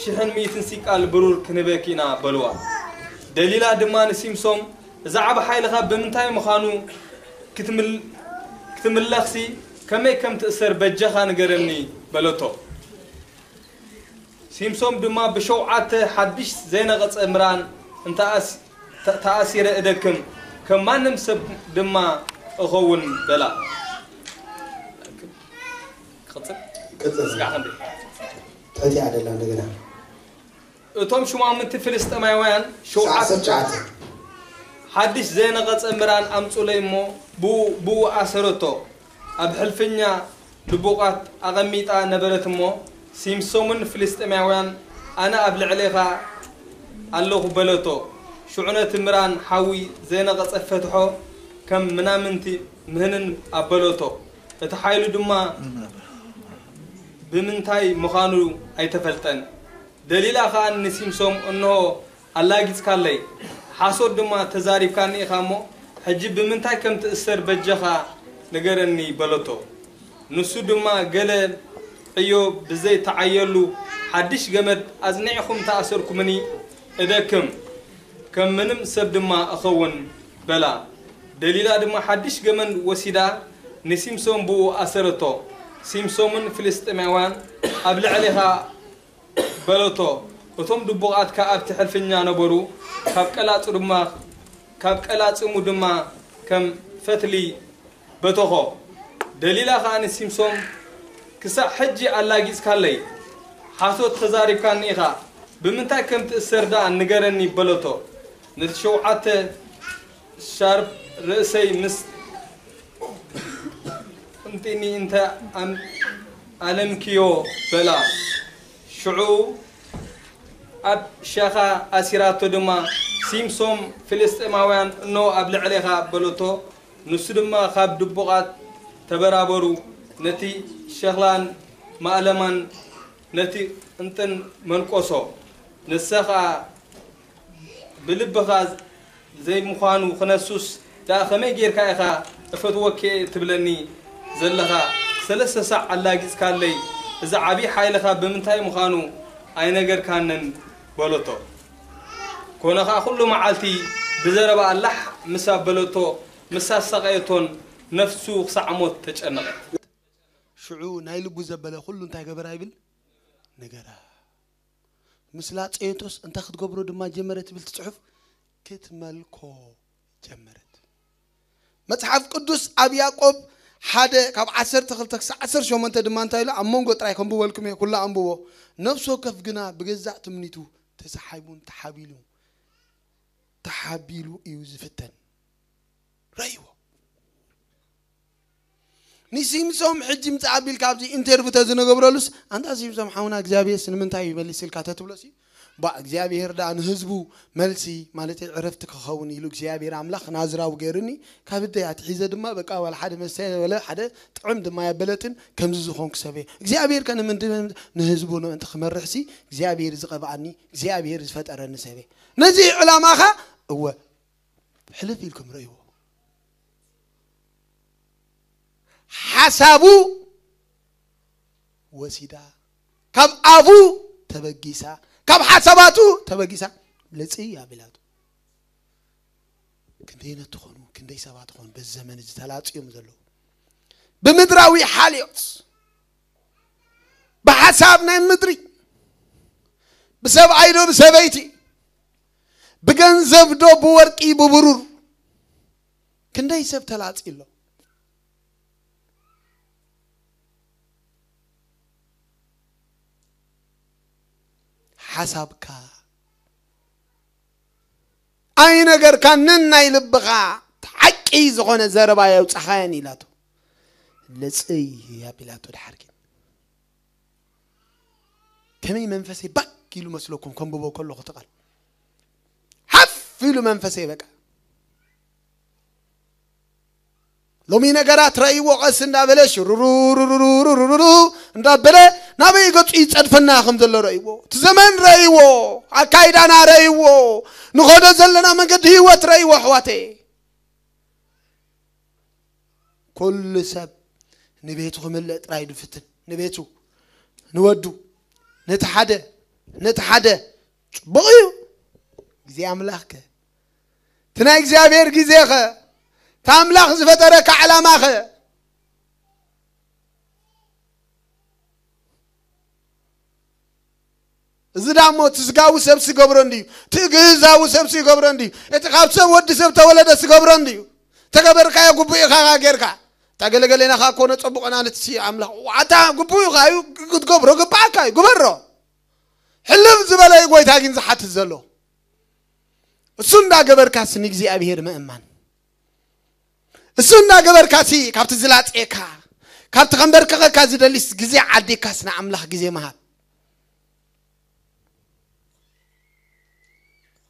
ሽሕን ሚእትን ሲቃል ብሩር ክንህበኪ ኢና" በልዋ። ደሊላ ድማ ንሲምሶም፣ "እዚ ዓቢ ሓይልኻ ብምንታይ ምዃኑ ክትምል-፣ ክትምለኽሲ ከመይ ከም ትእሰር በጃኻ ንገረኒ" በለቶ። ሲምሶም ድማ፣ "ብሸውዓተ ሓድሽ ዘይነቐጸ ምራን እንተ ኣስ-፣ ተ-፣ ተኣሲረ እደክም፣ ከም ማንም ሰብ ድማ እኸውን" በላ። ቅጽል። ቅጽል። እስካዕ ክንደይ? ትሕቲ እያ ደላ እንደገና። እቶም ሹማምንቲ ፍልስጤማውያን ሸውዓተ ዓሰርተ ትሽዓተ። ሓድሽ ዘይነቐጸ ምራን ኣምጹለይ እሞ ብኡ፣ ብኡ ኣሰረቶ። ኣብ ሕልፍኛ ድቡቓት ኣቐሚጣ ነበረት እሞ፣ ሲምሶምን ፍልስጤማውያን፣ "ኣነ ኣብ ልዕሌኻ ኣለኹ" በለቶ። ሽዑ ነቲ ምራን ሓዊ ዘይነቐጸ ፈትሖ፣ ከም ምናምንቲ ምህንን ኣበለቶ። እቲ ሓይሉ ድማ ብምንታይ ምዃኑ ኣይተፈልጠን። ደሊላ ኸኣ ንሲምሶም፣ "እንሆ ኣላጊጽካለይ፣ ሓሶት ድማ ተዛሪብካኒ ኢኻ እሞ፣ ሕጂ ብምንታይ ከም ትእሰር በጃኻ ንገረኒ" በለቶ። ንሱ ድማ፣ "ገለ ዕዮ ብዘይተዓየሉ ሓድሽ ገመድ ኣጽኒዕኩም ተኣሰርኩምኒ፣ እደክም፣ ከም ምንም ሰብ ድማ እኸውን" በላ። ደሊላ ድማ ሓድሽ ገመድ ወሲዳ ንሲምሶን ብኡ ኣሰረቶ። ሲምሶምን ፍልስጤማውያን ኣብ ልዕሌኻ በለቶ። እቶም ድቡቓት ከኣ ኣብቲ ሕልፍኛ ነበሩ፣ ካብ ቀላጹ ድማ፣ ካብ ቀላጽሙ ድማ ከም ፈትሊ በተኾ። ደሊላ ኸኣ ንሲምሶን፣ "ክሳዕ ሕጂ ኣላጊጽካለይ፣ ሓሶት ተዛሪብካኒ ኢኻ፣ ብምንታይ ከም ትእሰር ደኣ ንገረኒ" በለቶ። ነቲ ሸውዓተ ሻርፕ ርእሰይ ምስ ቅንጢኒ እንተ ኣም-፣ ኣለምክዮ በላ። ሽዑ ኣብ ሸኻ ኣሲራቶ ድማ፣ "ሲምሶም፣ ፍልስጤማውያን እነሆ ኣብ ልዕሌኻ" በለቶ። ንሱ ድማ፣ "ካብ ድቡቓት ተበራበሩ፣ ነቲ ሸኽላን ማእለማን ነቲ ቅንጥን መንቆሶ። ንሰኻ ብልብኻ ዘይምዃኑ ክነሱስ ደኣ ከመይ ጌርካ ኢኻ እፈትወኪ እየ ትብለኒ ዘለኻ? ሰለስተ ሳዕ ኣላጊጽካለይ፣ እዚ ዓቢ ሓይልኻ ብምንታይ ምዃኑ ኣይነገርካንን" በለቶ። ኮነ ኸኣ ኩሉ መዓልቲ ብዘረባ ኣላሕ ምስ ኣበለቶ፣ ምስ ኣሳቐየቶን ነፍሱ ክሳዕ ሞት ተጨነቐት። ሽዑ ናይ ልቡ ዘበለ ኩሉ እንታይ ገበራ ይብል? ነገራ። ምስ ላጸየቶስ እንታይ ክትገብሮ ድማ ጀመረት ትብል እቲ ጽሑፍ? ክትመልኮ ጀመረት። መጽሓፍ ቅዱስ ኣብ ያዕቆብ ሓደ ካብ ዓሰርተ ክልተ ክሳብ ዓሰርተ ሸሞንተ ድማ እንታይ ኢሉ? ኣብ መንጎ ጥራይ ከንብበልኩም እየ፣ ኩሉ ኣንብቦ። ነፍሲ ወከፍ ግና ብገዛእ ትምኒቱ ተሰሓይቡን ተሓቢሉ፣ ተሓቢሉ እዩ ዝፍተን። ረእይዎ። ንሲምሶም ሕጂ ምጽእ ኣቢልካ ኣብዚ ኢንተርቪው ተዝነገብረሉስ፣ "ኣንታ ሲምሶም ሓውና እግዚኣብሔርስ ንምንታይ እዩ መሊስልካ?" ተትብሎሲ፣ "ባ እግዚኣብሔር ደኣ ንህዝቡ መልሲ፣ ማለት ዕረፍቲ ክኸውን ኢሉ እግዚኣብሔር ኣምላኽ ናዝራዊ ገይሩኒ፣ ካብ እደይ ኣትሒዘ ድማ በቃ ዋላ ሓደ መስተ ወለ ሓደ ጥዑም ድማ ያበለጥን ከምዚ ዝኾንኩ ሰብ እየ። እግዚኣብሔር ከ ንምንድን ንህዝቡ ምእንቲ ክመርሕሲ እግዚኣብሔር ዝቐብኣኒ እግዚኣብሔር ዝፈጠረኒ ሰብ እየ። ነዚ ዕላማኻ እወ ሕልፍ ኢልኩም ረእይዎ። ሓሳቡ ወሲዳ፣ ካብ ኣፉ ተበጊሳ፣ ካብ ሓሳባቱ ተበጊሳ፣ ልጽይ ኣቢላቶ። ክንደይነት ትኾኑ፣ ክንደይ ሰባት ትኾኑ በዚ ዘመን እዚ ተላጽዮም ዘለዉ? ብምድራዊ ሓልዮት፣ ብሓሳብ ናይ ምድሪ፣ ብሰብኣይ ዶ ብሰበይቲ፣ ብገንዘብ ዶ ብወርቂ ብብሩር፣ ክንደይ ሰብ ተላጺ ኣሎ? ሓሳብካ ኣይነገርካ ነናይ ልብኻ ሓቂ ዝኾነ ዘረባ የውጻኻየን ኢላቶ። ልጽይ ኣቢላቶ ድሓር ግን ከመይ መንፈሰይ ባክ ኢሉ መስለኩም ከንብቦ ከለኹ ትቓል ሓፍ ኢሉ መንፈሰይ በቃ ሎሚ ነገራት ረእይዎ ቀስ እንዳበለ ሽሩሩሩሩሩሩሩሩ እንዳበለ ናበይ ገጹ ይጸድፈና ከም ዘሎ ረእይዎ እቲ ዘመን ረእይዎ ኣካይዳና ረእይዎ ንኸዶ ዘለና መንገዲ ህይወት ረእይዎ ኣሕዋተይ ኩሉ ሰብ ንቤቱ ክምልእ ጥራይ ድፍትን ንቤቱ ንወዱ ነቲ ሓደ ነቲ ሓደ ጽቡቕ እዩ ግዜ ኣምላኽ ከ እቲ ናይ እግዚኣብሔር ግዜ ኸ እቲ ኣምላኽ ዝፈጠረካ ዕላማ ኸ እዚ ዳሞ እቲ ስጋዊ ሰብሲ ይገብሮ እንድዩ እቲ ግእዛዊ ሰብሲ ይገብሮ እንድዩ እቲ ካብ ሰብ ወዲ ሰብ ተወለደ ስገብሮ እንድዩ ተገበርካዮ ግቡእ ኢኻ ጌርካ እታ ገለገሌና ካ ኮነ ጽቡቕ ናለት ሲ ኣምላኽ ኣታ ግቡእ ኢኻ እዩ ክትገብሮ ግባኣካ እዩ ግበሮ ሕልም ዝበለ እዩ ጎይታ ግን ዝሓትት ዘሎ እሱ እንዳገበርካስ ንእግዚኣብሔር ምእማን እሱ እንዳገበርካሲ ካብቲ ዝላጽየካ ካብቲ ከንበርከኸካ ዝደሊስ ግዜ ዓዲካስ ንኣምላኽ ግዜ ምሃብ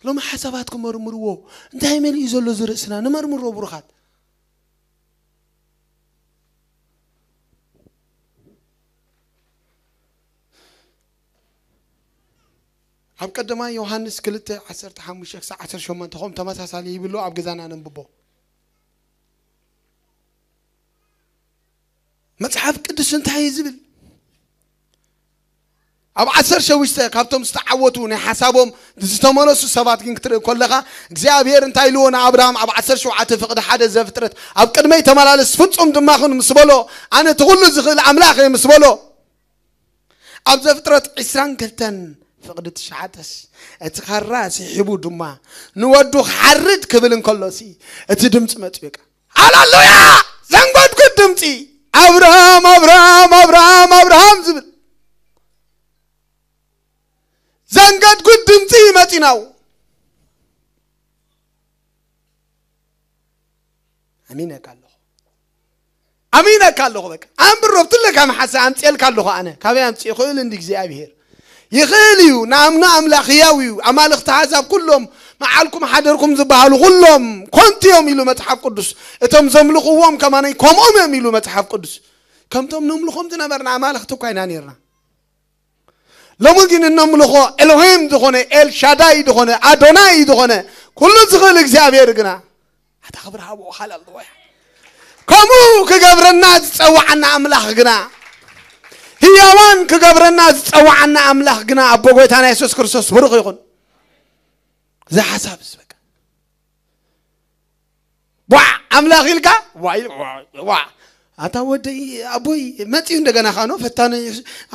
ሎሚ ሓሳባትኩም መርምርዎ እንታይ መሊኡ ዘሎ ዝርእስና ንመርምሮ ብሩኻት ኣብ ቀዳማይ ዮሃንስ ክልተ ዓሰርተ ሓሙሽተ ክሳብ ዓሰርተ ሸሞንተ ከም ተመሳሳሊ ይብሎ ኣብ ገዛና ነንብቦ መጽሓፍ ቅዱስ እንታይ እዩ ዝብል ኣብ ዓሰርተ ሸውሽተ ካብቶም ዝተዓወቱ ናይ ሓሳቦም ዝተመለሱ ሰባት ግን ክትርኢ ከለኻ እግዚኣብሔር እንታይ ኢልዎ ንኣብርሃም ኣብ ዓሰርተ ሸውዓተ ፍቕዲ ሓደ ዘፍጥረት ኣብ ቅድመይ ተመላለስ ፍጹም ድማ ኹን ምስ በሎ ኣነ እቲ ኩሉ ዝኽእል ኣምላኽ እየ ምስ በሎ ኣብ ዘፍጥረት ዕስራን ክልተን ፍቕዲ ትሽዓተስ እቲ ኻራ ስሒቡ ድማ ንወዱ ክሓርድ ክብል እንከሎሲ እቲ ድምፂ መፅኡ በቃ ሃሌሉያ ዘንጎድጉድ ድምፂ ኣብርሃም ኣብርሃም ኣብርሃም ኣብርሃም ዝብል ዘንገድጉድ ድምፂ መፂናው ኣሚነካ ኣለኹ ኣሚነካ ኣለኹ በቃ ኣንብሮ ብትለካ መሓሳ ኣምፅኤልካ ኣለኹ ኣነ ካበይ ኣምፅእ ይኽእል እንዲ እግዚኣብሄር ይኽእል እዩ ንኣምኖ ኣምላኽ ህያው እዩ ኣማልኽቲ ኣሕዛብ ኩሎም መዓልኩም ሓደርኩም ዝበሃሉ ኩሎም ኮንቲ እዮም ኢሉ መፅሓፍ ቅዱስ እቶም ዘምልኽዎም ከማነይ ከምኦም እዮም ኢሉ መፅሓፍ ቅዱስ ከምቶም ነምልኾም ዝነበርና ኣማልኽቲ እኳ ኢና ነርና ሎሚ ግን እነምልኾ ኤሎሄም ዝኾነ ኤልሻዳይ ዝኾነ ኣዶናይ ዝኾነ ኩሉ ዝኽእል እግዚኣብሔር ግና ኣታ ክብሪ ሃብኦ ሃለሉያ ከምኡ ክገብረና ዝፀዋዓና ኣምላኽ ግና ህያዋን ክገብረና ዝፀዋዓና ኣምላኽ ግና ኣቦ ጎይታና የሱስ ክርስቶስ ብሩኽ ይኹን እዚ ሓሳብ ዝበቃ ዋዕ ኣምላኽ ኢልካ ዋዕ ዋዕ ኣታ ወደይ ኣቦይ መፅዩ እንደገና ካኖ ፈታነ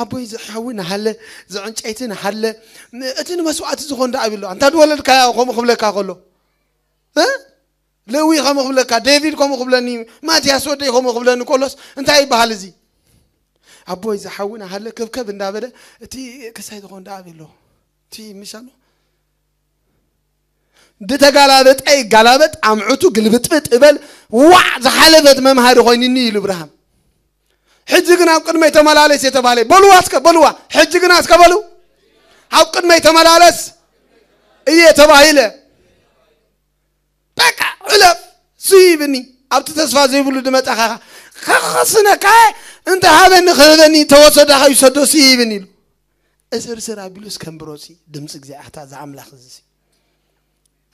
ኣቦይ ዝሓዊ ንሃለ ዝዕንጨይቲ ንሃለ እቲ ንመስዋዕቲ ዝኾን ዳ ኣቢሎ ኣንታ ድወለድካያ ከምኡ ክብለካ ከሎ ለዊ ከምኡ ክብለካ ዴቪድ ከምኡ ክብለኒ ማትያስ ወደይ ከምኡ ክብለኒ ከሎስ እንታይ ይበሃል እዚ ኣቦይ ዝሓዊ ንሃለ ከብከብ እንዳበለ እቲ ክሳይ ዝኾን ዳ ኣቢሎ እቲ ምሻሎ ድተጋላበጠ ይጋላበጥ ኣምዕቱ ግልብጥብጥ እበል ዋዕ ዝሓለፈት መምሃሪ ኮይንኒ ኢሉ እብርሃም ሕጂ ግን ኣብ ቅድመይ ተመላለስ የተባለ በልዋ እስከ በልዋ ሕጂ ግን እስከ በሉ ኣብ ቅድመይ ተመላለስ እየ ተባሂለ በቃ ዕለፍ ስይብኒ ኣብቲ ተስፋ ዘይብሉ ድመጣኻ ከኸስነካ እንተ ሃበኒ ክህበኒ ተወሰዳኻ ይሰዶ ስይብኒ ኢሉ እስርስር ኣቢሉ እስከንብሮ ሲ ድምፂ እግዚኣብሔር ኣታ እዛ ኣምላኽ እዚ ሲ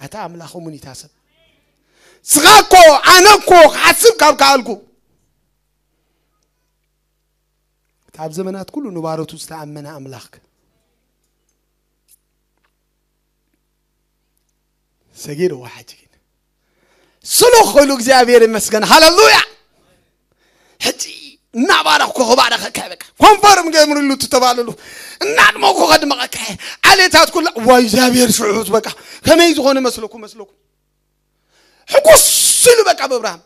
ኣታ ኣምላኽ እሙን ይታሰብ ስኻ እኮ ኣነ እኮ ክሓስብ ካብ ከኣልኩ እታ ኣብ ዘመናት ኩሉ ንባሮቱ ዝተኣመነ ኣምላኽ ሰጊርዎ ሓጂ ግን ስሉኽ ኮይኑ እግዚኣብሔር ይመስገን። ሃሌሉያ። ሕጂ እናባረኽኩ ክባረኸካ በቃ ኮንፈርም ገምርሉ ትተባለሉ እናድመኩ ከድመቐካ ዓሌታት ኩላ ዋ እግዚኣብሔር ስሑት በቃ ከመይ ዝኾነ መስለኩ መስለኩ ሕጉስ ኢሉ በቃ ብኣብርሃም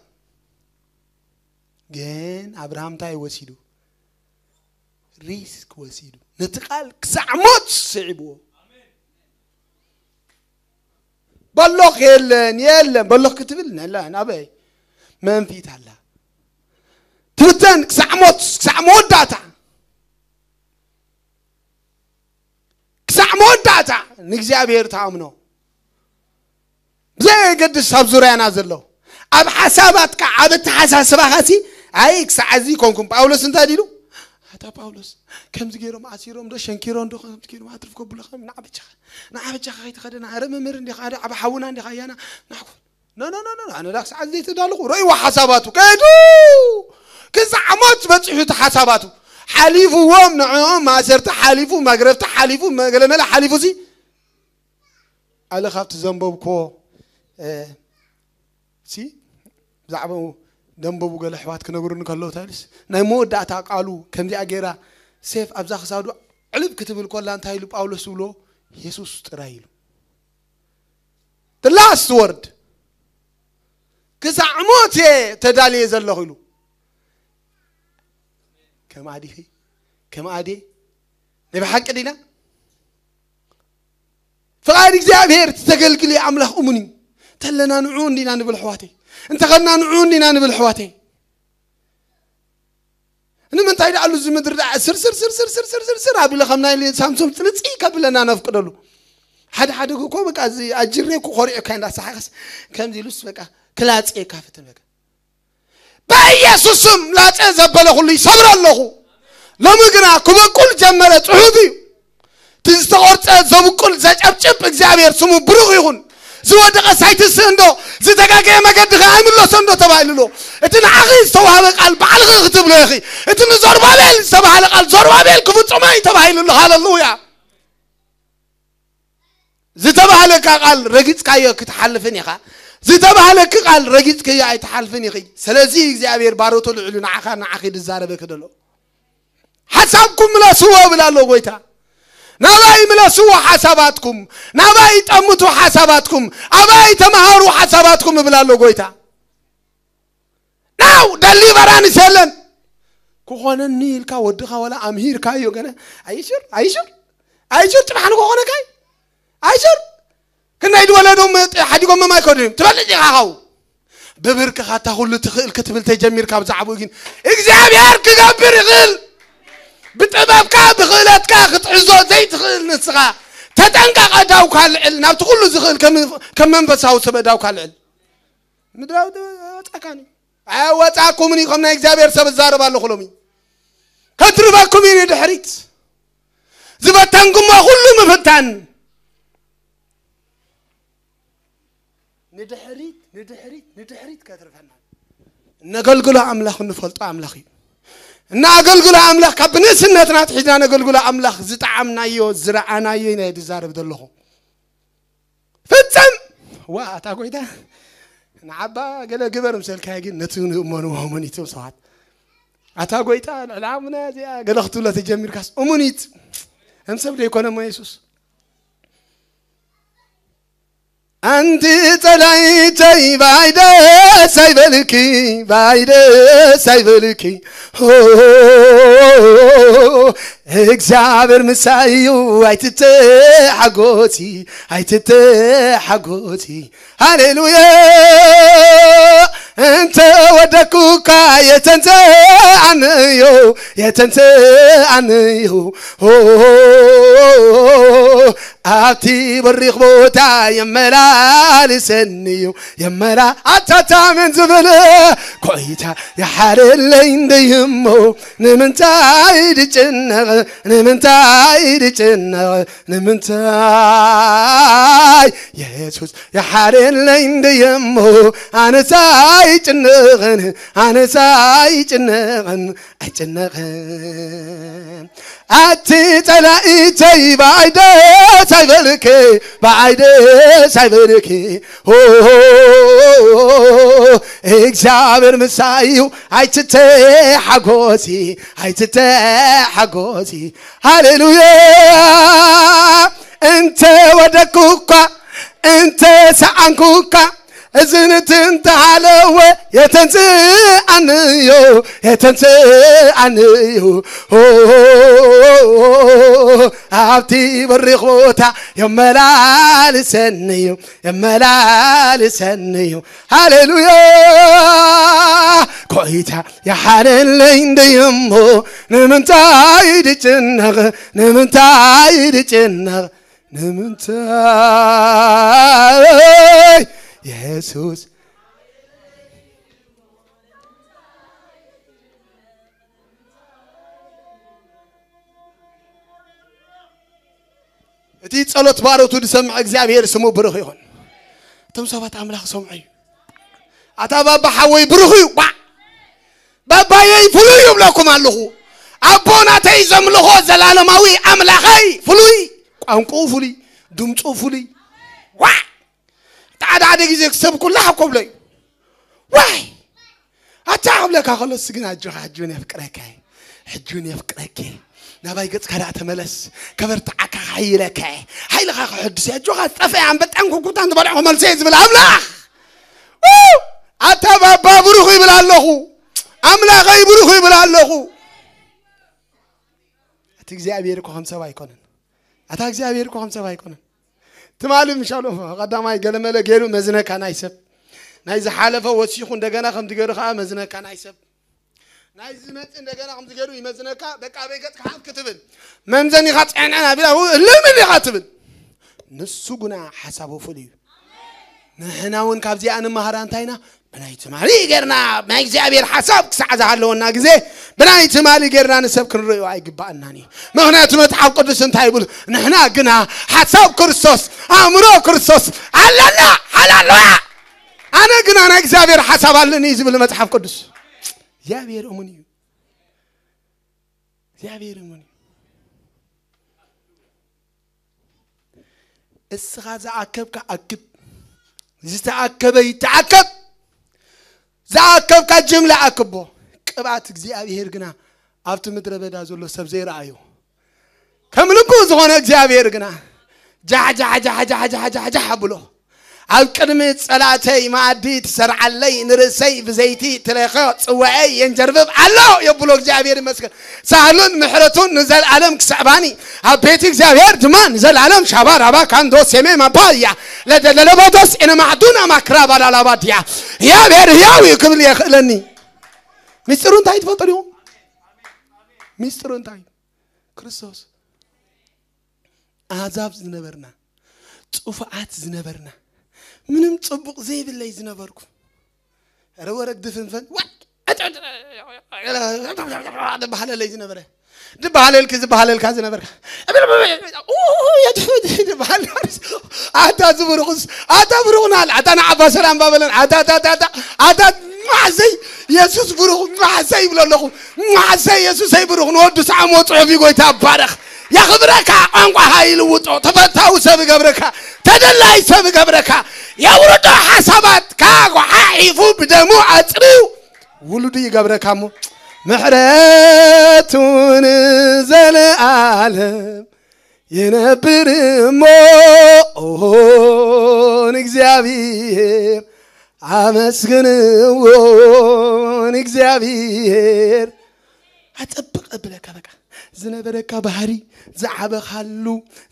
ግን ኣብርሃም እንታይ ወሲዱ ሪስክ ወሲዱ ነቲ ቃል ክሳዕ ሞት ስዒብዎ በሎኽ የለን የለን በሎኽ ክትብል ነላ ናበይ መንፊት ኣላ ትብተን ክሳዕ ሞት ክሳዕ መወዳእታ ክሳዕ መወዳእታ ንእግዚኣብሔር ተኣምኖ ብዘየገድስ ኣብ ዙርያና ዘሎ ኣብ ሓሳባትካ ኣብ ኣተሓሳስባኻሲ ኣይ ክሳዕ እዚ ኮንኩም ጳውሎስ እንታይ ኢሉ ኣታ ጳውሎስ ከምዚ ገይሮም ኣሲሮም ዶ ሸንኪሮም ዶ ከምዚ ገይሮም ኣትርፍ ከብሉ ከም ንዓበጃኻ ንዓበጃኻ ከይትኸደና ረ መምህር እንዲኻ ደ ዓብ ሓውና እንዲኻ ያና ናሕኩ no no no no ኣነ ዳ ክሳዕ ዘይተዳለኹ ረእይዎ ሓሳባቱ ከዱ ክሳዕ ሞት በፂሑ እቲ ሓሳባቱ ሓሊፍዎም ንዕኦም ማእሰርቲ ሓሊፉ መግረፍቲ ሓሊፉ መገለመለ ሓሊፉ ሲ ኣለ ካብቲ ዘንበብኮ ሲ ብዛዕባኡ ደንበቡ ገለ ኣሕዋት ክነግሩኒ ከለዉ ታይልስ ናይ መወዳእታ ቃሉ ከምዚኣ ገይራ ሴፍ ኣብዛ ክሳዱ ዕልብ ክትብል ኮላ እንታይ ኢሉ ጳውሎስ ዝብሎ የሱስ ጥራይ ኢሉ the last word ክሳዕ ሞት እየ ተዳልየ ዘለኹ ኢሉ ከም ኣዲኺ ከም ኣዴ ናይ ብሓቂ ዲና ፍቓድ እግዚኣብሔር ተገልግል ኣምላኽ እሙን እዩ እንተለና ንዑ እንዲና ንብል ኣሕዋተይ እንተኸድና ንዑ እንዲና ንብል ኣሕዋተይ ንምንታይ ደኣሉ እዚ ምድሪ ደኣ ስር ስር ስር ስር ስር ስር ስር ስር ኣቢለ ከም ናይ ሳምሶም ፅንፅይ ከብለና ነፍቅደሉ ሓደ ሓደ እኮ በቃ እዚ ኣጅሬ እኮ ኮሪዑ ካይ እንዳሰሓቀስ ከምዚ ኢሉስ በቃ ክላፅ የካፍትን በቃ በኢየሱስ ስም ላፀ ዘበለ ኩሉ ይሰብሮ ኣለኹ ሎሚ ግና ክበቁል ጀመረ ፅሑፍ እዩ እቲ ዝተቆርፀ ዘብቁል ዘጨብጭብ እግዚኣብሔር ስሙ ብሩኽ ይኹን ዝወደቐ ሳይትስእ እንዶ ዝተጋገየ መገዲ ከ ኣይምለሶ እንዶ ተባሂሉ ኣሎ እቲ ንዓኺ ዝተዋህበ ቃል ባዕልኺ ክትብሎ ኢኺ እቲ ንዞርባቤል ዝተባሃለ ቃል ዞርባቤል ክፍፅሞ እዩ ተባሂሉ ኣሎ ሃለሉያ ዝተባህለካ ቃል ረጊፅካዮ ክትሓልፍን ኢኻ ዝተባህለኪ ቃል ረጊፅክዮ ኣይትሓልፍን ኢኺ ስለዚ እግዚኣብሔር ባሮቶ ልዕሉ ንዓኻ ንዓኺ ዝዛረበኪ ደሎ ሓሳብኩም ምለስዎ እብል ኣሎ ጎይታ ናባይ ምለስዎ ሓሳባትኩም ናባይ ጠምቱ ሓሳባትኩም ኣባይ ተምሃሩ ሓሳባትኩም እብል ኣሎ ጎይታ ናው ደሊቨራንስ የለን ክኾነኒ ኢልካ ወድኻ ወላ ኣምሂርካዮ ገለ ኣይሽር ኣይሽር ኣይሽር ፅባሕ ንክኾነካይ ኣይሽር ክንደይ ዝወለዶም ሓዲጎሞም ኣይከዱን እዮም ትበልፅ ኢኻ ካው ብብርክኻ እታ ኩሉ ትኽእል ክትብል ተጀሚርካ ብዛዕባኡ ግን እግዚኣብሔር ክገብር ይኽእል ብጥበብካ ብኽእለትካ ክትሕዞ ዘይትኽእል ንስኻ ተጠንቀቕ እዳውካ ልዕል ናብቲ ኩሉ ዝኽእል ከም መንፈሳዊ ሰብ እዳውካ ልዕል ምድራዊ ወፃካኒ ኣያወፃኩምን እዩ ከም ናይ እግዚኣብሔር ሰብ እዛረብ ኣለኹ ሎሚ ከትርበኩም እዩ ንድሕሪት ዝበተንኩሞ ኩሉ ምፍታን ንድሕሪት ንድሕሪት ንድሕሪት ከትርፈና ነገልግሎ ኣምላኽ ንፈልጦ ኣምላኽ እዩ እና ኣገልግሎ ኣምላኽ ካብ ብንእስነትና ትሒዝና ነገልግሎ ኣምላኽ ዝጠዓምናዮ ዝረኣናዮ ኢና ዝዛረብ ዘለኹ ፍፅም ዋ ኣታ ጎይታ ንዓባ ገለ ግበር ምሰልካዮ ግን ነቲ ንእመንዎ እሙን እዩ ትብል ሰባት ኣታ ጎይታ ልዕሊ ኣሙና እዚኣ ገለ ክትብሎ ተጀሚርካስ እሙን እዩ ከም ሰብ ዘይኮነ እሞ የሱስ ኣንቲ ጸላይተይ ባይ ደስ ኣይበልኪ ባይ ደስ ኣይበልኪ እግዚኣብሔር ምሳይ እዩ ኣይትተሓጎሲ ኣይትተሓጎሲ ሃሌሉያ እንተ ወደኩካ የተንተ ኣነዮ የተንተ ኣነዮ ኣብቲ በሪኽ ቦታ የመላልሰኒ እዩ የመላ ኣታታምን ዝብል ጎይታ ይሓረለይ እንደይ እሞ ንምንታይ ድጭነቕ? ንምንታይ ድጭነቕ? ንምንታይ? የሱስ ይሓረለይ እንደይ እሞ ኣነስ ኣይጭነቕን፣ ኣነስ ኣይጭነቕን፣ ኣይጭነቕን። ኣቲ ጸላኢተይ ብኣይ ደስ ኣይበልኪ፣ ብኣይ ደስ ኣይበልኪ። ኦ፣ እግዚኣብሔር ምሳይ እዩ። ኣይትተሓጎሲ፣ ኣይትተሓጎሲ። ሃሌሉያ። እንተ ወደቅኩ እኳ፣ እንተ ሰኣንኩ እኳ፣ እዝንት እንተሃለወ የተንስኣንዮ፣ የተንስኣንዮ። ኦ፣ ኣብቲ በሪኽ ቦታ የመላልሰንዩ፣ የመላልሰንዩ። ሃሌሉያ። ጎይታ ይሓረለይ እንደይ እሞ ንምንታይ ድጭነቕ? ንምንታይ ድጭነቕ? ንምንታይ? የሱስ። እቲ ጸሎት ባሮቱ ዝሰምዕ እግዚኣብሔር ስሙ ብሩኽ ይኹን። እቶም ሰባት ኣምላኽ ሰምዑ እዩ። ኣታ ባባ ሓወይ ብሩኽ እዩ። ዋ! ባባየይ ፍሉይ ይብለኩም ኣለኹ። ኣቦ ናተይ ዘምልኾ ዘላለማዊ ኣምላኸይ ፍሉይ፣ ቋንቋኡ ፍሉይ፣ ድምፁ ፍሉይ። ዋ! ሓደ ሓደ ግዜ ክሰብ ኩላ ሓኮብሎ እዩ። ዋይ! ኣታ ክብለካ ከሎስ ግን ኣጆኻ ሕጂ እውን የፍቅረካ እየ። ሕጂ እውን የፍቅረኪ እየ። ናባይ ገጽካ ደኣ ተመለስ። ከበርትዓካ ክሓይለካ እየ። ሓይልኻ ክሕድስ እየ። ኣጆኻ ዝጠፍአ ኣንበጣን ኩኩታን ዝበልዖ ክመልሶ እየ ዝብል ኣምላኽ። ው! ኣታ ባባ ብሩኽ ይብል ኣለኹ። ኣምላኸይ ብሩኽ ይብል ኣለኹ። እቲ እግዚኣብሔር እኮ ከም ሰብ ኣይኮነን። ኣታ እግዚኣብሔር እኮ ከም ሰብ ኣይኮነን። ትማሊ ምሻሎ ቀዳማይ ገለመለ ገይሩ መዝነካ ናይ ሰብ። ናይ ዝሓለፈ ወሲኹ እንደገና ከምዚ ገይሩ ከዓ መዝነካ ናይ ሰብ። ናይ ዝመጽእ እንደገና ከምዚ ገይሩ ይመዝነካ። በቃ ኣበይ ገጽካ ሓፍ ክትብል መምዘኒኻ ጽዕንዕን ኣቢላ እልምን ኢኻ ትብል። ንሱ ግና ሓሳቡ ፍሉይ እዩ። ንሕና እውን ካብዚኣ ንመሃራ እንታይ ኢና? ብናይ ትማሊ ጌርና ናይ እግዚኣብሔር ሓሳብ ክሳዕ ዝሃለወና ግዜ ብናይ ትማሊ ጌርና ንሰብ ክንርእዮ ኣይግባኣናን እዩ። ምኽንያቱ መጽሓፍ ቅዱስ እንታይ ይብል? ንሕና ግና ሓሳብ ክርስቶስ፣ ኣእምሮ ክርስቶስ ኣለና። ሃሌሉያ። ኣነ ግና ናይ እግዚኣብሔር ሓሳብ ኣለኒ እዩ ዝብል መጽሓፍ ቅዱስ። እግዚኣብሔር እሙን እዩ። እግዚኣብሔር እሙን እዩ። እስኻ ዝኣከብካ ኣክብ፣ ዝተኣከበ ይተኣከብ። ዝኣከብካ ጅምላ ኣክቦ። ቅብኣት እግዚኣብሔር ግና ኣብቲ ምድረ በዳ ዘሎ ሰብ ዘይረኣዮ፣ ከም ልቡ ዝኾነ እግዚኣብሔር ግና ጃሕ ጃሕ ጃሕ ጃሕ ጃሕ ጃሕ ጃሕ ኣብሎ። ኣብ ቅድሚ ጸላእተይ መኣዲ ትሰርዓለይ፣ ንርእሰይ ብዘይቲ ትለኸ ጽዋኤይ የንጀርብብ ኣሎ የብሎ። እግዚኣብሔር ይመስገን። ሳህሉን ምሕረቱን ንዘልኣለም ክስዕባኒ፣ ኣብ ቤት እግዚኣብሔር ድማ ንዘልኣለም ሻባ ራባ ካንዶ ሴሜ ማባያ ለደለለባዶስ ኤነ ማዕዱና ማክራ ባላላባድያ። እግዚኣብሔር ሕያው እዩ ክብል የኽእለኒ። ሚስጥሩ እንታይ ትፈልጡ ዲኹም? ሚስጥሩ እንታይ? ክርስቶስ። ኣህዛብ ዝነበርና፣ ጥፉዓት ዝነበርና፣ ምንም ጽቡቕ ዘይብለይ ዝነበርኩ፣ ኧረ ወረግ ድፍንፈን፣ ዋ! ድበሃለለይ ዝነበረ፣ ድበሃለልኪ ዝበሃለልካ ዝነበርካ፣ ድበሃል፣ ኣታ ዝብሩኽስ፣ ኣታ ብሩኽናል፣ ኣታ ንዓባ ሰላም ባበለን፣ ኣታ፣ ኣታ፣ ኣታ፣ ኣታ፣ ኣታ፣ መዓሰይ የሱስ ብሩኽ፣ መዓሰይ ይብሎ ኣለኹ፣ መዓሰይ የሱሰይ ብሩኽ፣ ንወዱ ሰዓሞ ጽሑፍ እዩ፣ ጎይታ ባረኽ። የኽብረካ፣ ቋንቋኻ ይልውጦ፣ ተፈታዊ ሰብ ይገብረካ፣ ተደላይ ሰብ ይገብረካ፣ የውርዶ ሓሳባትካ ጓሓሒፉ ብደሙ ኣጽርዩ ውሉዱ ይገብረካ እሞ ምሕረቱ ንዘለኣለም ይነብር እሞ ንእግዚኣብሔር ኣመስግንዎ ንእግዚኣብሔር። ኣጸብቕ እብለካ በቃ ዝነበረካ ባህሪ ዝዓበኻሉ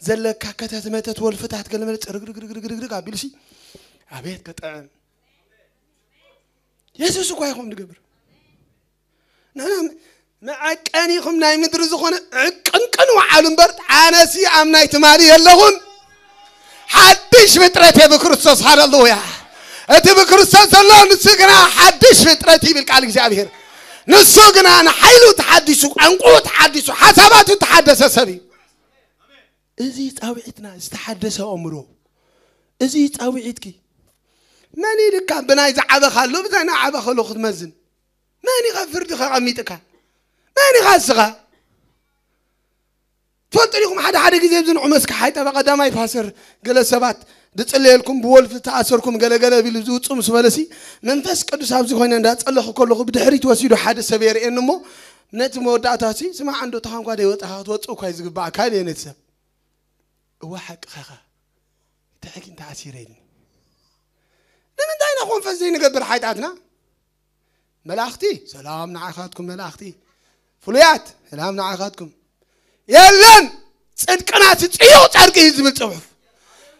ዘለካ ከተት መተት ወልፍታት ገለመለ ጽርግርግርግርግርግ ኣቢሉሲ ኣቤት ክጥዕም። የሱስ እኳ ይኹም ዝገብር ንሕና መዐቀኒኹም ናይ ምድሪ ዝኾነ ዕቅንቅን ወዓሉ እምበር ኣነሲ ኣብ ናይ ትማሊ የለኹን። ሓድሽ ፍጥረት እየ ብክርስቶስ። ሃሌሉያ። እቲ ብክርስቶስ ዘሎ ንሱ ግና ሓድሽ ፍጥረት ይብል ቃል እግዚኣብሔር። ንሱ ግና ንሓይሉ ተሓዲሱ፣ ቋንቋኡ ተሓዲሱ፣ ሓሳባቱ ተሓደሰ ሰብ እዩ። እዚ ጻውዒትና ዝተሓደሰ ኣእምሮ፣ እዚ ጻውዒትኪ መን ኢልካ ብናይ ዝዓበኻሉ ብናይ ዓበኸሉ ክትመዝን? መን ኢኻ ፍርዲ ከቐሚጥካ? መን ኢኻ እስኻ? ትፈልጡ ዲኹም? ሓደ ሓደ ግዜ ኣብዚ ንዑ መስክ ሓይጠ ቀዳማይ ፓስተር ገለ ሰባት ዝጽለየልኩም ብወልፊ ተኣሰርኩም ገለገለ ቢሉ ዝውጽእ ምስ በለሲ መንፈስ ቅዱስ ኣብዚ ኮይነ እንዳጸለኹ ከለኹ ብድሕሪት ወሲዱ ሓደ ሰብ የርእየኒ እሞ ነቲ መወዳእታሲ ስማዕ እንዶ ተኻንኳ ደይወጻኻ ክትወጽእ እኳ እዩ ዝግባኣካ ኢለ ነቲ ሰብ። እዋ ሓቅኻ ኢኻ። ተሕኪን ተኣሲረ ኢልኒ። ንምንታይ ኢና ኮንፈስ ዘይንገብር ሓይጣትና? መላእኽቲ ሰላም ንዓኻትኩም፣ መላእኽቲ ፍሉያት ሰላም ንዓኻትኩም። የለን ጽድቅና እቲ ጽዩቕ ጨርቂ እዩ ዝብል ጽሑፍ።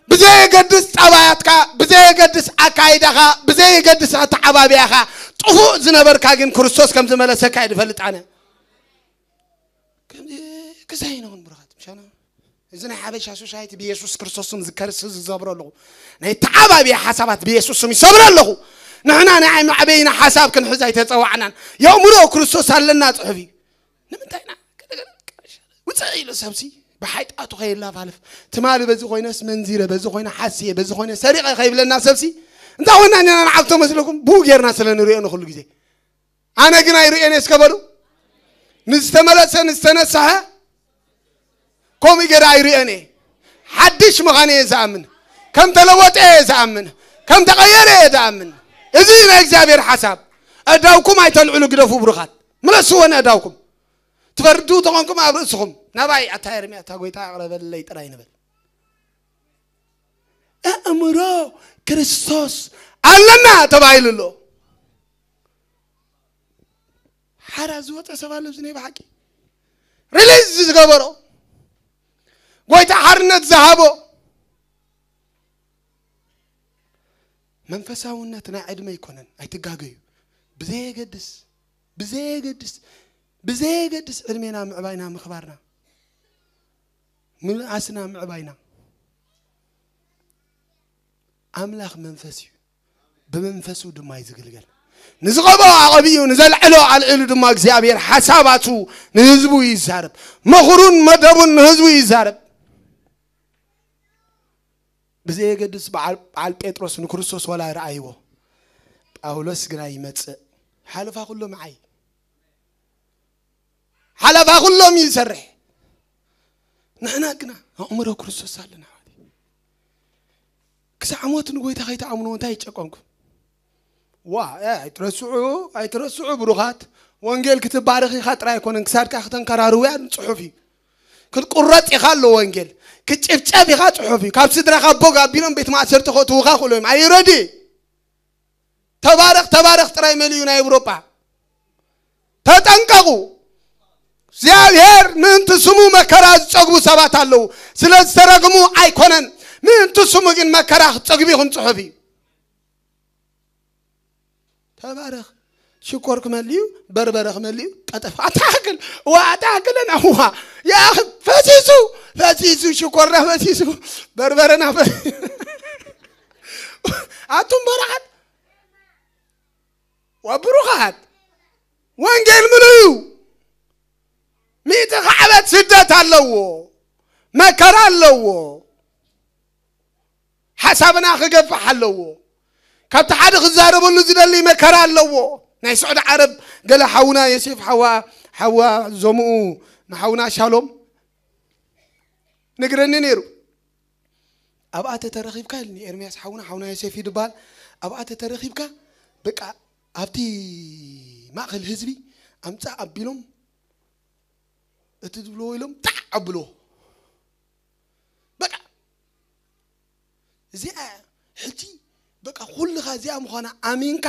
ብዘየገድስ ጠባያትካ፣ ብዘየገድስ ኣካይዳኻ፣ ብዘየገድስ ኣተዓባብያኻ ጥፉእ ዝነበርካ ግን ክርስቶስ ከም ዝመለሰካ እዩ ዝፈልጥ ኣነ። ከምዚ ክሳይ ነኹን ብሩኻት ምሻና እዚ ናይ ሓበሻ ሶሳይቲ ብየሱስ ክርስቶስም ዝከርስ ዝገብሮ ኣለኹ። ናይ ተዓባብያ ሓሳባት ብየሱስም ይሰብረ ኣለኹ። ንሕና ናይ መዕበይና ሓሳብ ክንሕዝ ኣይተጸዋዕናን። የእምሮ ክርስቶስ ኣለና ጽሑፍ እዩ። ንምንታይ ኢና ውፅእ ኢሉ ሰብሲ ብሓይጣቱ ከየላፋልፍ ትማሊ በዚ ኮይነስ መንዚረ በዚ ኮይነ ሓስየ በዚ ኮይነ ሰሪቐ ከይብለና ሰብሲ እንታይ ኮይና እኛና ንዓግቶ መስለኩም ብኡ ጌርና ስለ ንሪኦ ንኩሉ ግዜ ኣነ ግን ኣይርእዮን እየ እስከ በሉ። ንዝተመለሰ ንዝተነስሐ ከምኡ ገይረ ኣይርእዮን እየ። ሓድሽ ምዃነ እየ ዝኣምን። ከም ተለወጠ እየ ዝኣምን። ከም ተቐየረ እየ ዝኣምን። እዚ ናይ እግዚኣብሔር ሓሳብ። ኣእዳውኩም ኣይተልዕሉ ግደፉ ብሩኻት። ምለስዎ ንኣእዳውኩም። ትፈርዱ ተኾንኩም ኣብ ርእስኹም። ናባይ ኣታ ኤርምያ እታ ጎይታ ኣቕረበለይ ጥራይ ንበል። ኣእምሮ ክርስቶስ ኣለና ተባሂሉ ኣሎ። ሓራ ዝወፀ ሰብ ኣሎ ኣብዚ ናይ ብሓቂ ሪሊዝ ዝገበሮ ጎይታ ሓርነት ዝሃቦ መንፈሳውነት ናይ ዕድመ ኣይኮነን። ኣይትጋገዩ። ብዘየገድስ ብዘየገድስ ብዘየገድስ ዕድሜና ምዕባይና ምኽባርና ምንኣስና ምዕባይና ኣምላኽ መንፈስ እዩ። ብመንፈሱ ድማ እዩ ዝግልገል። ንዝቐብኦ ኣቐቢኡ ንዘልዕሎ ኣልዕሉ ድማ እግዚኣብሔር ሓሳባቱ ንህዝቡ ይዛረብ። ምኽሩን መደቡን ንህዝቡ ይዛረብ። ብዘየገድስ በዓል በዓል ጴጥሮስ ንክርስቶስ ዋላ ረኣይዎ ጳውሎስ ግና ይመጽእ ሓለፋ ኩሎም ዓይ ሓለፋ ኩሎም እዩ ዝሰርሕ። ንሕና ግና ኣእምሮ ክርስቶስ ኣለና። ክሳዕ ሞት ንጎይታ ከይትኣምንዎ እንታይ ይጨቆንኩም? ዋ ኣይትረስዑ ኣይትረስዑ ብሩኻት። ወንጌል ክትባረኽ ኢኻ ጥራይ ኣይኮነን ክሳድካ ክተንከራርውያ ጽሑፍ እዩ። ክትቁረጽ ኢኻ ኣሎ ወንጌል ክትጭፍጨፍ ኢኻ ጽሑፍ እዩ። ካብ ስድራኻ ቦግ ኣቢሎም ቤት ማእሰርቲ ከእትውኻ ክእሉ እዮም ኣይረዲ። ተባረኽ ተባረኽ ጥራይ መሊኡ ናይ ኤውሮጳ። ተጠንቀቑ። እግዚኣብሔር ምእንቲ ስሙ መከራ ዝጸግቡ ሰባት ኣለዉ። ስለ ዝተረግሙ ኣይኮነን። ምእንቲ ስሙ ግን መከራ ክትጸግቡ ኢኹም ጽሑፍ እዩ። ተባረኽ። ሽኮር ክመልዩ በርበረ ክመልዩ ቀጠፍ ኣታክል ዋ ኣታክልን ኣዋ ያኽ ፈሲሱ ፈሲሱ ሽኮርና ፈሲሱ በርበረና ፈሲሱ ኣቱም በረዓት ወብሩኻት ወንጌል ምሉእ እዩ። ሚእቲ ከዓበት ስደት ኣለዎ፣ መከራ ኣለዎ፣ ሓሳብና ክገፍሕ ኣለዎ። ካብቲ ሓደ ክዛረበሉ ዝደሊ መከራ ኣለዎ። ናይ ስዑዲ ዓረብ ገለ ሓውና የሴፍ ሓዋ ሓዋ ዞምኡ ንሓውና ሻሎም ነግረኒ ነይሩ። ኣብኣ ተተረኺብካ ኢልኒ ኤርምያስ ሓውና ሓውና ዮሴፍ እዩ ዝበሃል። ኣብኣ ተተረኺብካ በቃ ኣብቲ ማእኸል ህዝቢ ኣምፃእ ኣቢሎም እቲ ዝብልዎ ኢሎም ጣዕ ኣብልዎ። በቃ እዚኣ ሕጂ በቃ ኩልኻ እዚኣ ምዃና ኣሚንካ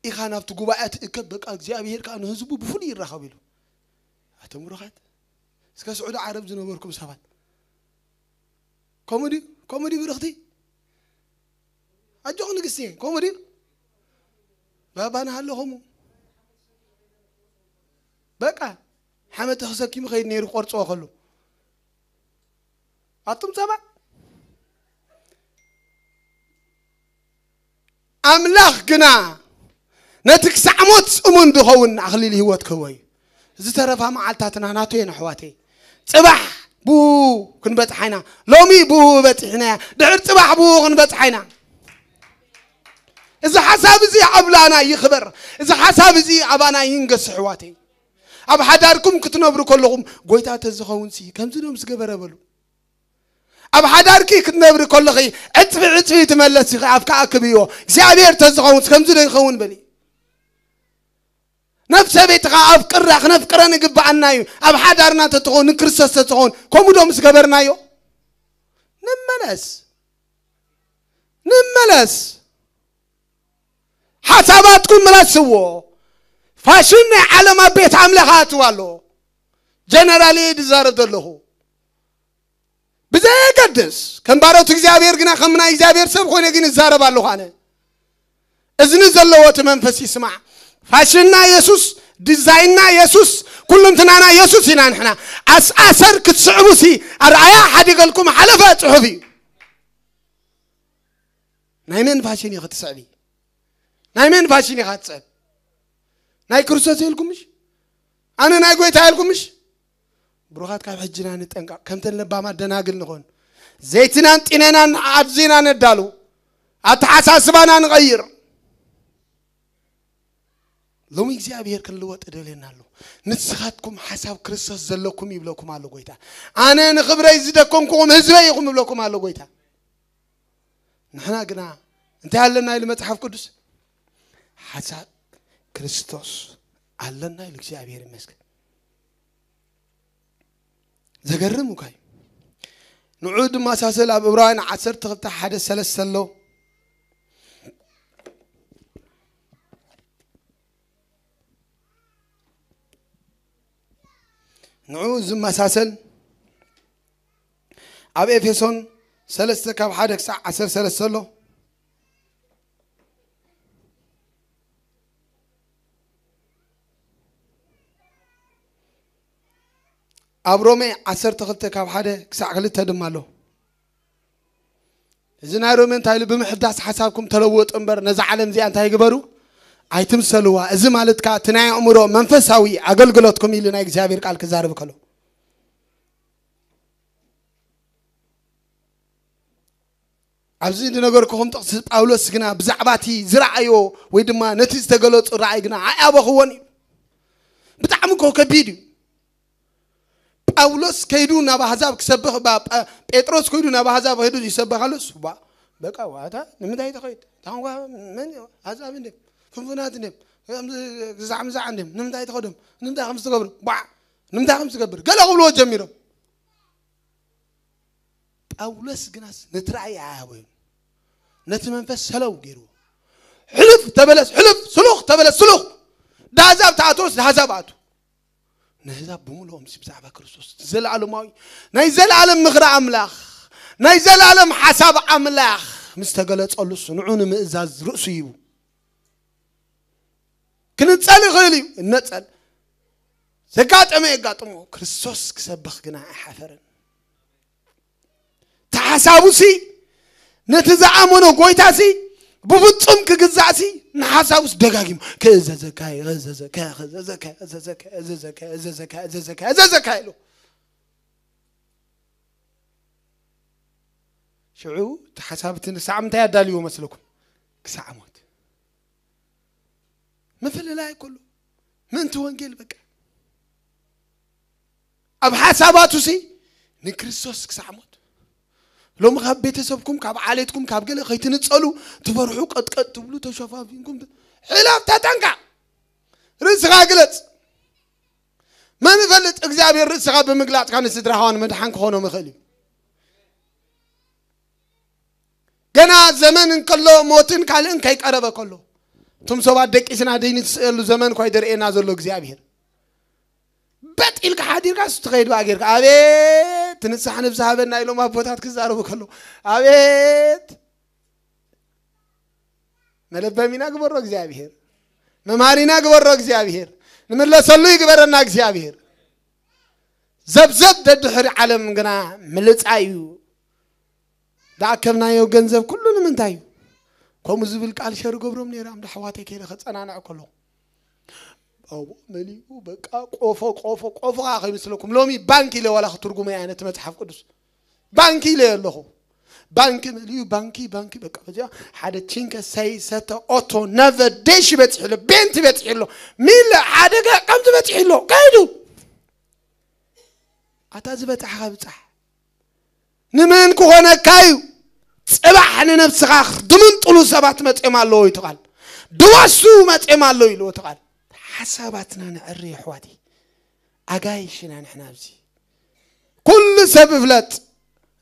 ኢኻ ናብቲ ጉባኤ ትእከብ። በቃ እግዚኣብሄር ከዓ ንህዝቡ ብፍሉይ ይራኸብ ኢሉ። ኣቶም ሩኻት እስከ ስዑዲ ዓረብ ዝነበርኩም ሰባት ከምኡ ድዩ? ከምኡ ድዩ ብርኽቲ? ኣጆኹ ንግስቲ፣ ከምኡ ድዩ? ባባና ሃለኹም በቃ ሓመድ ተሰኪሙ ከይድ ነይሩ ክቆርፅዎ ከሉ ኣቱም ሰባት ኣምላኽ ግና ነቲ ክሳዕ ሞት እሙን ዝኸውን ኣኽሊል ህይወት ክህቦ እዩ። ዝተረፋ መዓልታትና ናቱ እየን ኣሕዋተይ። ጽባሕ ብኡ ክንበጽሓ ኢና። ሎሚ ብኡ በጺሕና፣ ድሕር ጽባሕ ብኡ ክንበጽሓ ኢና። እዚ ሓሳብ እዚ ኣብላና ይኽበር። እዚ ሓሳብ እዚ ኣባና ይንገስ ኣሕዋተይ። ኣብ ሓዳርኩም ክትነብሩ ከለኹም ጎይታ ተዝኸውን ሲ ከምዚ ዶ ምስ ገበረ በሉ። ኣብ ሓዳርኪ ክትነብሪ ከለኺ ዕጽፊ ዕጽፊ ትመለስ ኢኺ ኣፍካ ኣክብዮ። እግዚኣብሔር ተዝኸውን ከምዚ ዶ ይኸውን በሊ። ነፍሰ ቤትኻ ኣፍቅራ ክነፍቅረን ይግብኣና እዩ። ኣብ ሓዳርና ተትኸውን ንክርስቶስ ተትኸውን ከምኡ ዶ ምስ ገበርናዮ? ንመለስ። ንመለስ። ሓሳባትኩም ምለስዎ። ፋሽን ናይ ዓለም ኣብ ቤት ኣምለኻ ኣትዋ ኣሎ። ጀነራል እየ ዝዛረብ ዘለኹ። ብዘየገድስ ከም ባሮት እግዚኣብሔር ግና ከም ናይ እግዚኣብሔር ሰብ ኮይነ ግን እዛረብ ኣለኹ ኣነ። እዝኒ ዘለዎ እቲ መንፈስ ይስማዕ። ፋሽንና የሱስ፣ ዲዛይንና የሱስ፣ ኩልንትናና የሱስ ኢና ንሕና። ኣስኣሰር ክትስዕቡ ሲ ኣርኣያ ሓዲገልኩም ሓለፈ ጽሑፍ እዩ። ናይ መን ፋሽን ኢኺ ትስዕቢ? ናይ መን ፋሽን ኢኻ ትስዕብ? ናይ ክርስቶስ ኢልኩምሽ? ኣነ ናይ ጎይታ ኢልኩምሽ? ብሩኻት ካብ ሕጅና ንጠንቀቕ፣ ከምተን ለባማት ደናግል ንኾን። ዘይትናን ጢነናን ኣድዚና ነዳሉ፣ ኣተሓሳስባና ንቐይር። ሎሚ እግዚኣብሔር ክንልወጥ ደልየና ኣሎ። ንስኻትኩም ሓሳብ ክርስቶስ ዘለኩም ይብለኩም ኣሎ ጎይታ። ኣነ ንኽብረይ ዝደከምኩኹም ህዝበይ ኢኹም ይብለኩም ኣሎ ጎይታ። ንሕና ግና እንታይ ኣለና ኢሉ መጽሓፍ ቅዱስ? ሓሳብ ክርስቶስ ኣለና ኢሉ። እግዚኣብሔር ይመስገን። ዘገርም እኳ እዩ። ንዑ ድማ ሳሰል ኣብ ዕብራውያን ዓሰርተ ክልተ ሓደ ሰለስተ ኣሎ። ንዑ ዝመሳሰል ኣብ ኤፌሶን ሰለስተ ካብ ሓደ ክሳዕ ዓሰርተ ሰለስተ ኣሎ። ኣብ ሮሜ ዓሰርተ ክልተ ካብ ሓደ ክሳዕ ክልተ ድማ ኣሎ። እዚ ናይ ሮሜ እንታይ ኢሉ? ብምሕዳስ ሓሳብኩም ተለወጡ እምበር ነዛ ዓለም እዚኣ እንታይ ግበሩ? ኣይትምሰልዋ። እዚ ማለት ከዓ እቲ ናይ ኣእምሮ መንፈሳዊ ኣገልግሎትኩም ኢሉ ናይ እግዚኣብሔር ቃል ክዛረብ ከሎ፣ ኣብዚ ዝነገርኩኹም ጥቕሲ ጳውሎስ ግና ብዛዕባ እቲ ዝረኣዮ ወይ ድማ ነቲ ዝተገለጹ ረኣይ ግና ኣይኣበኽዎን እዩ። ብጣዕሚ እኮ ከቢድ እዩ። ጳውሎስ ከይዱ ናብ ኣህዛብ ክሰብኽ፣ ባ-፣ ጳ-፣ ጴጥሮስ ከይዱ ናብ ኣህዛብ ከይዱ ይሰብኽ ኣሎ። እሱ ባ-፣ በቃ ዋታ ንምንታይ ትኸይድ? ታንኳ መን እዩ? ኣህዛብ እንድም፣ ፍንፉናት እንድም፣ ከምዚ ግዛዕ ምዛዕ እንድም፣ ንምንታይ ትኸዶም? ንምንታይ ከምዚ ትገብሩ? ባ-፣ ንምንታይ ከምዚ ትገብር? ገለ ክብልዎ ጀሚሮም። ጳውሎስ ግናስ ነቲ ራእይ ኣያበዮን ነቲ መንፈስ ሰለው ገይርዎ። ሕልፍ ተበለስ ሕልፍ፣ ስሉኽ ተበለስ ስሉኽ። ዳህዛብ ተኣትወስ ዳህዛብ ኣቱ። ነህዛብ ብምልኦም ሲ ብዛዕባ ክርስቶስ ዘለኣለማዊ ናይ ዘለኣለም ምኽሪ ኣምላኽ፣ ናይ ዘለኣለም ሓሳብ ኣምላኽ ምስ ተገለጸሉ እሱ ንዑ ንምእዛዝ ርእሱ ይቡ። ክንጸል ይኽእል እዩ፣ እነጸል። ዘጋጠመ የጋጥሞ። ክርስቶስ ክሰብኽ ግና ኣይሓፈረን። ተሓሳቡሲ ነቲ ዝኣመኖ ጎይታሲ ብፍጹም ክግዛእሲ ንሓሳቡስ ደጋጊሙ ክእዘዘካ፣ ክእዘዘካ፣ ክእዘዘካ፣ ክእዘዘካ፣ ክእዘዘካ፣ ክእዘዘካ፣ ክእዘዘካ፣ ክእዘዘካ ኢሉ። ሽዑ እቲ ሓሳብ እቲ ንሳዕ ምንታይ ኣዳልዎ መስለኩም? ክሳዕ ሞት። ምፍልላይ ከሎ ምእንቲ ወንጌል በቃ። ኣብ ሓሳባቱሲ ንክርስቶስ ክሳዕ ሞት። ሎሚ ካብ ቤተሰብኩም፣ ካብ ዓሌትኩም፣ ካብ ገለ ከይትንጸሉ ትፈርሑ፣ ቀጥቀጥ ትብሉ፣ ተሸፋፊንኩም ት-፣ ሕለፍ፣ ተጠንቀቕ። ርእስኻ ግለጽ። መን ይፈልጥ እግዚኣብሔር ርእስኻ ብምግላጽካ ንስድራኻ እውን መድሓን ክኾኖም ይኽእል እዩ። ገና ዘመን እንከሎ ሞትን ካልእን ከይቀረበ ከሎ፣ እቶም ሰባት ደቂስና ደይኒ ትስእሉ ዘመን እኳ ይደርእየና ዘሎ እግዚኣብሔር። በጥ ኢልካ ሓዲርካ ስትኸይድ በኣ ጌርካ፣ ኣቤት ንስሓ ነብሲ ሃበና ኢሎም ኣቦታት ክዛረቡ ከሎ፣ ኣቤት መለበሚና ግበሮ እግዚኣብሔር፣ መምሃሪና ግበሮ እግዚኣብሔር፣ ንምለሰሉ ይግበረና እግዚኣብሔር። ዘብዘብ ደድሕሪ ዓለም ግና ምልጻ እዩ። ዝኣከብናዮ ገንዘብ ኩሉ ንምንታይ እዩ? ከምኡ ዝብል ቃል ሸር ገብሮም ነይረ ኣምዳ ኣሕዋተይ ከይደ ከጸናንዕ ከለኹ ኣብኡ መሊኡ በቃ ቆፎ ቆፎ ቆፎ ከዓ ከይመስለኩም ሎሚ ባንክ ኢለ ዋላ ክትርጉመ ኣይነት መጽሓፍ ቅዱስ ባንክ ኢለ ኣለኹ። ባንክ መሊኡ ባንኪ ባንኪ በቃ በዚኣ ሓደ ቺንከ ሰይ ሰተ ኦቶ ነቨ ዴሽ በፂሑ ኣሎ ቤንቲ በፂሑ ኣሎ ሚለ ሓደ ገ- ከምዚ በፂሑ ኣሎ ከይዱ ኣታ ዝበፃሕኻ ብፃሕ ንመን ክኾነካ እዩ? ጽባሕ ንነብስኻ ድምንጥሉ ሰባት መፅኦም ኣለዎ እዩ ትቓል ድወሱ መፅኦም ኣለዎ ኢልዎ ትቓል ሓሳባትና ንዕሪ ኣሕዋቲ ኣጋይሽና ንሕና ኣብዚ ኩሉ ሰብ ይፍለጥ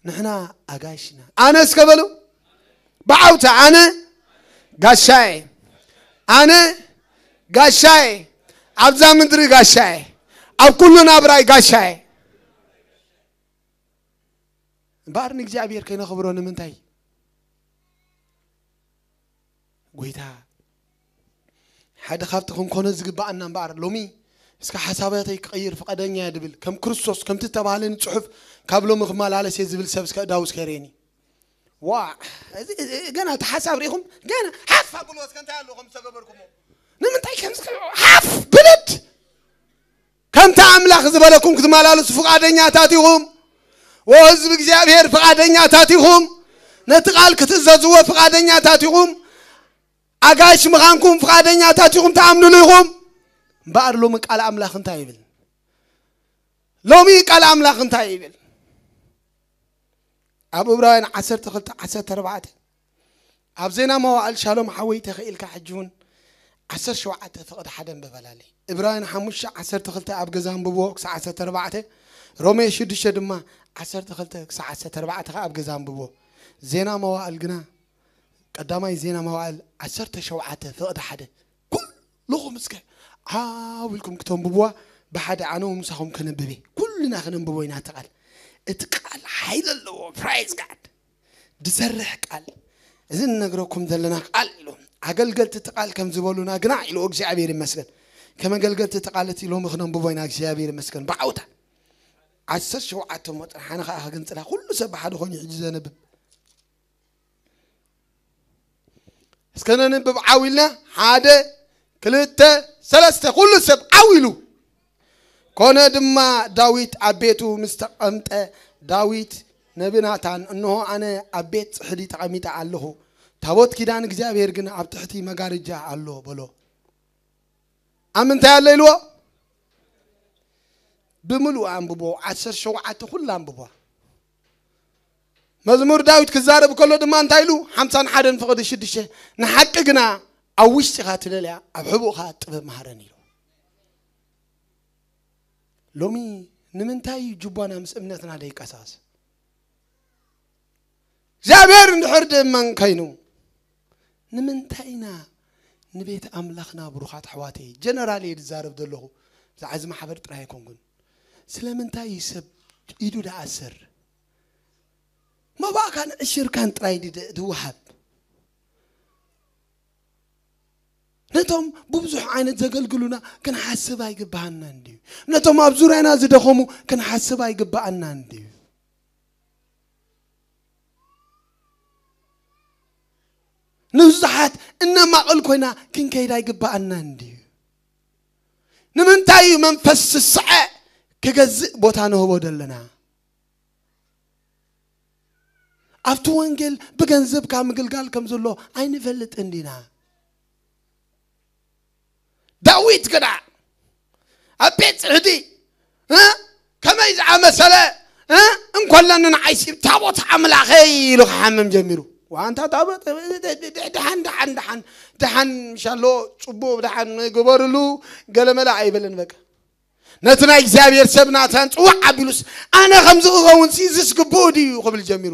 ንሕና ኣጋይሽና ኣነ እስከ በሉ ብዓውታ ኣነ ጋሻዬ ኣነ ጋሻዬ ኣብዛ ምድሪ ጋሻዬ ኣብ ኩሉ ናብራይ ጋሻዬ እምበኣር ንእግዚኣብሔር ከይነኽብሮ ንምንታይ ጎይታ ሓደ ካብቲ ክንኮኖ ዝግባኣና እምበኣር ሎሚ እስከ ሓሳባተይ ክቐይር ፍቓደኛ እየ ድብል ከም ክርስቶስ ከምቲ ተባህለ ንጽሑፍ ካብ ሎሚ ክመላለስ እየ ዝብል ሰብ እስከ እዳውስ ከይርእየኒ ዋ እዚ እዚ- ገና እቲ ሓሳብ ርኢኹም ገና ሓፍ ኣብልዎ እስከ እንታይ ኣለዎ ከም ዝተገበርኩሞ ንምንታይ ከምዚ ሓፍ ብልድ ከምቲ ኣምላኽ ዝበለኩም ክትመላለሱ ፍቓደኛታት ኢኹም ወህዝቢ እግዚኣብሔር ፍቓደኛታት ኢኹም ነቲ ቃል ክትእዘዝዎ ፍቓደኛታት ኢኹም ኣጋይሽ ምዃንኩም ፍቓደኛታት ኢኹም ትኣምንሉ ኢኹም እምበኣር ሎሚ ቃል ኣምላኽ እንታይ ይብል ሎሚ ቃል ኣምላኽ እንታይ ይብል ኣብ እብራውያን ዓሰርተ ክልተ ዓሰርተ ኣርባዕተ ኣብ ዜና መዋእል ሻሎም ሓወይ ተኽኢልካ ሕጂ እውን ዓሰርተ ሸውዓተ ፍቕዲ ሓደ እንበበላለይ እብራውያን ሓሙሽተ ዓሰርተ ክልተ ኣብ ገዛ እንብብዎ ክሳዕ ዓሰርተ ኣርባዕተ ሮሜ ሽዱሽተ ድማ ዓሰርተ ክልተ ክሳዕ ዓሰርተ ኣርባዕተ ኣብ ገዛ እንብብዎ ዜና መዋእል ግና ቀዳማይ ዜና መዋእል ዓሰርተ ሸውዓተ ፍቕዲ ሓደ ኩልኹም እስከ ዓው ኢልኩም ክተንብብዋ ብሓደ ኣነ ምሳኹም ከነብብ እየ ኩልና ክነንብቦ ኢና እቲ ቃል እቲ ቃል ሓይሊ ኣለዎ praise God ዝሰርሕ ቃል እዚ ንነግረኩም ዘለና ቃል ኢሉ ኣገልገልቲ እቲ ቃል ከም ዝበሉና ግና ኢሉ እግዚኣብሔር ይመስገን ከም ኣገልገልቲ እቲ ቃል እቲ ሎሚ ክነንብቦ ኢና እግዚኣብሔር ይመስገን ብዓውታ ዓሰርተ ሸውዓተ ሞ ጥራሕ ኣነ ከዓ ክግንፅላ ኩሉ ሰብ ብሓደ ኮይኑ ሕጂ ዘንብብ እስከ ነንብብ ዓው ኢልና ሓደ ክልተ ሰለስተ ኩሉ ሰብ ዓው ኢሉ ኮነ ድማ ዳዊት ኣብ ቤቱ ምስ ተቐምጠ ዳዊት ነቢ ናታን እንሆ ኣነ ኣብ ቤት ጽሕዲ ተቐሚጠ ኣለኹ ታቦት ኪዳን እግዚኣብሔር ግን ኣብ ትሕቲ መጋረጃ ኣሎ በሎ ኣብ ምንታይ ኣሎ ኢልዎ ብምሉእ ኣንብቦ ዓሰርተ ሸውዓተ ኩላ ኣንብቦ መዝሙር ዳዊት ክዛረብ ከሎ ድማ እንታይ ኢሉ ሓምሳን ሓደን ፍቕዲ ሽዱሽተ ንሓቂ ግና ኣብ ውሽጢኻ ትደልያ ኣብ ሕቡእኻ ጥበብ መሃረን ኢሉ ሎሚ ንምንታይ እዩ ጅቧና ምስ እምነትና ደይቀሳስ እግዚኣብሔር እንድሕር ድእመን ከይኑ ንምንታይ ኢና ንቤት ኣምላኽና ብሩኻት ኣሕዋተይ ጀነራል እየ ዝዛረብ ዘለኹ ብዛዕዚ ማሕበር ጥራይ ኣይኮንኩን ስለምንታይ እዩ ሰብ ኢዱ ደኣስር መባእካን ዕሽርካን ጥራይ ድወሃብ ነቶም ብብዙሕ ዓይነት ዘገልግሉና ክንሓስብ ኣይግባኣናን ድዩ ነቶም ኣብ ዙርያና ዝደኸሙ ክንሓስብ ኣይግባኣናን ድዩ ንብዙሓት እነማቕል ኮይና ክንከይድ ኣይግባኣናን ድዩ ንምንታይ እዩ መንፈስ ስስዐ ክገዝእ ቦታ ንህቦ ዘለና ኣብቲ ወንጌል ብገንዘብ ካብ ምግልጋል ከም ዘሎ ኣይንፈልጥን ዲና ዳዊት ግና ኣብ ቤት ጽሕዲ እ? ከመይ ዝኣመሰለ እ? እንኮለኒ ንዓይሲ ታቦት ኣምላኸይ ኢሉ ክሓምም ጀሚሩ ዋንታ ታቦት ድሓን ድሓን ድሓን ድሓን ምሻሎ ጽቡቕ ድሓን ግበርሉ ገለመለ ኣይበለን በቃ ነቲ ናይ እግዚኣብሔር ሰብ ናታን ጽዋዕ ኣቢሉስ ኣነ ከምዚ ክኸውን ሲ ዝስግብኡ ድዩ ክብል ጀሚሩ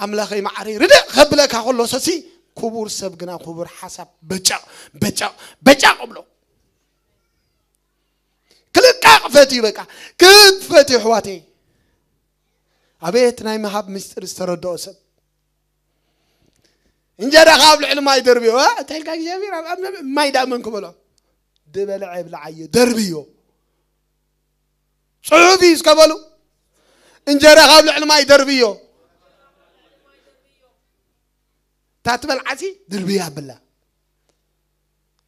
ኣምላኸይ ማዕረይ ርድእ ከብለካ ከሎ ሰሲ ክቡር ሰብ ግና ክቡር ሓሳብ በጫቕ በጫቕ በጫቕ እብሎ ክልቃቕ ፈትዩ በቃ ክፈትዩ ኣሕዋተይ ኣቤት ናይ ምሃብ ምስጢር ዝተረድኦ ሰብ እንጀራኻ ኣብ ልዕሊ ማይ ደርብዮ እንታይ ኢልካ እግዚኣብሔር ኣብ ኣብ ነብ- ማይ ዳ መን ክበሎ ድበልዐ ይብልዓዮ ደርብዮ ጽሑፍ እዩ እስከ በሉ እንጀራኻ ኣብ ልዕሊ ማይ ደርብዮ እታ ትበልዓሲ ድርብያ ብላ።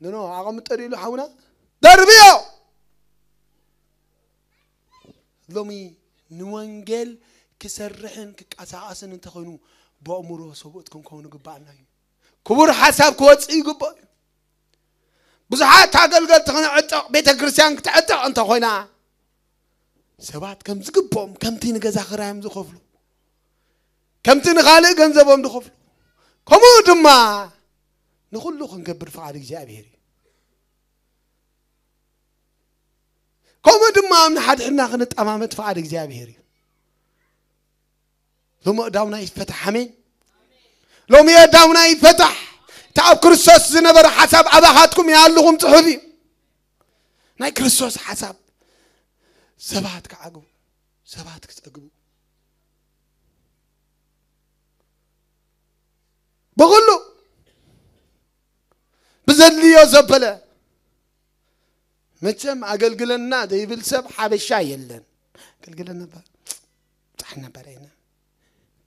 ንኖ ኣቐምጦ ኢሉ ሓውና ደርብዮ። ሎሚ ንወንጌል ክሰርሕን ክቀሳቐስን እንተኾይኑ፣ በእምሮ ሰብኡት ክንከውን ይግባኣና እዩ። ክቡር ሓሳብ ክወፅእ ይግባእ እዩ። ብዙሓት ኣገልገልቲ ክነዕጠቕ፣ ቤተ ክርስቲያን ክትዕጠቕ እንተኾይና፣ ሰባት ከም ዝግብኦም፣ ከምቲ ንገዛ ክራዮም ዝኸፍሉ፣ ከምቲ ንኻልእ ገንዘቦም ዝኸፍሉ፣ ከምኡ ድማ ንኹሉ ክንገብር ፍቓድ እግዚኣብሔር እዩ። ከምኡ ድማ ኣብ ንሓድሕድና ክንጠማመት ፍቓድ እግዚኣብሔር እዩ። ሎሚ እዳውና ይፈታሕ። ኣሜን። ሎሚ እዳውና ይፈታሕ። እቲ ኣብ ክርስቶስ ዝነበረ ሓሳብ ኣባኻትኩም ይሃልኹም ጽሑፍ እዩ። ናይ ክርስቶስ ሓሳብ ሰባት ክዓግቡ፣ ሰባት ክጸግቡ፣ ብኹሉ ብዘድልዮ ዘበለ። መቸም ኣገልግለና ዘይብል ሰብ ሓበሻ የለን። ኣገልግለና ባ-፣ ጻሕና ባዳይና።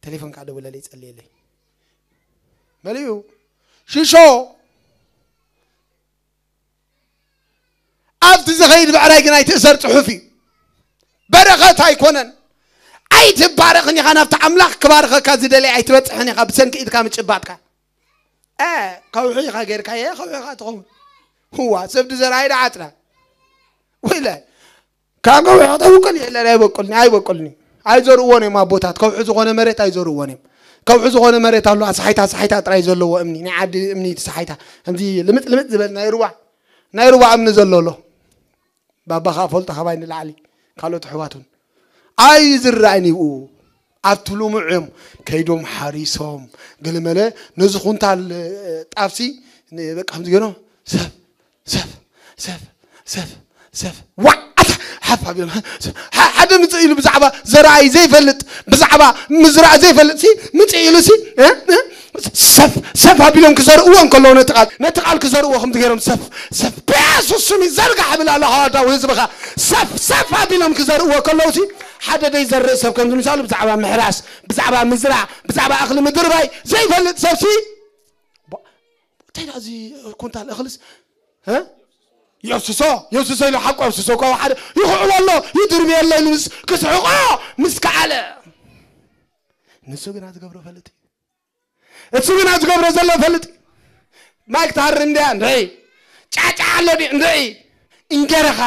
ቴሌፎን ከዓ ደውለለይ፣ ጸልየለይ። መሊኡ ሽሾ ኣብቲ ዝኸይድ ብዕራይ ግን ኣይትእሰር ጽሑፍ እዩ። በረኸት ኣይኮነን። ኣይትባረኽን ኢኻ፣ ናብቲ ኣምላኽ ክባርኸካ ዝደለየ ኣይትበጽሕን ኢኻ ብሰንኪ ኢድካ ምጭባጥካ። እ፣ ከውሒ ኢኻ ጌርካየ፣ ከውሒ ኢኻ ትኸውን። ህዋ፣ ሰብ ድዘርኣይ ደዓጽዳ። ወይለ፣ ካብ ከውሒ ከተብቁል የለን፣ ኣይበቁልኒ፣ ኣይበቁልኒ። ኣይዘርእዎን እዮም ኣቦታት፣ ከውሒ ዝኾነ መሬት ኣይዘርእዎን እዮም። ከውሒ ዝኾነ መሬት ኣሎ፣ ኣስሓይታ፣ ኣስሓይታ ጥራይ ዘለዎ እምኒ፣ ናይ ዓዲ እምኒ እቲ ሰሓይታ። ከምዚ ልምጥ ልምጥ ዝበል ናይ ሩባ፣ ናይ ሩባ እምኒ ዘሎ ኣሎ። ባባ ኸኣ ፈልጦ ካባይ ንላዕሊ፣ ካልኦት ኣሕዋት እውን ኣይዝራእን ይብኡ። ኣብቲ ልሙዕ እዮም ከይዶም ሓሪሶም፣ ገለመለ ነዚ ኩንታል፣ እ፣ ጣፍሲ ን-፣ በቃ ከምዚ ገይሮም ሰፍ፣ ሰፍ፣ ሰፍ፣ ሰፍ፣ ሰፍ፣ ዋዕ፣ ኣታ፣ ሓፍ ኣቢሎም፣ ሓ-፣ ሓደ ምጽእ ኢሉ ብዛዕባ ዘርኣይ ዘይፈልጥ፣ ብዛዕባ ምዝራእ ዘይፈልጥ ሲ፣ ምጽእ ኢሉ ሲ፣ እ፣ እ፣ ሰፍ፣ ሰፍ ኣቢሎም ክዘርእዎ እንከለዉ ነቲ ቃል፣ ነቲ ቃል ክዘርእዎ ከምዚ ገይሮም ሰፍ፣ ሰፍ፣ በየሱስ ስም ይዘርጋሕ እብል ኣለኹ ኣዳው ህዝብኻ። ሰፍ፣ ሰፍ ኣቢሎም ክዘርእዎ ከለዉ ሲ፣ ሓደ ዘይዘርእ ሰብ ከምዚ ምሳሉ ብዛዕባ ምሕራስ፣ ብዛዕባ ምዝራእ፣ ብዛዕባ እኽሊ ምድርባይ ዘይፈልጥ ሰብ ሲ፣ ባ-፣ እንታይ ደኣ እዚ ኩንታል እኽልስ፣ እ? የፍስሶ፣ የፍስሶ ኢሉ ሓቁ የፍስሶ እኮ ሓደ ይኽዕቦ ኣሎ፣ ይድርብዮ ኣሎ ኢሉ ምስ ክስሕቆ ምስ ከኣለ። ንሱ ግና ዝገብሮ ፈልጥ እዩ። እሱ ግና ዝገብሮ ዘሎ ፈልጥ እዩ። ማይ ክትሃሪ እንድያ እንድዒ። ጫጫ ኣሎ ድዩ እንድዒ። እንጀራኻ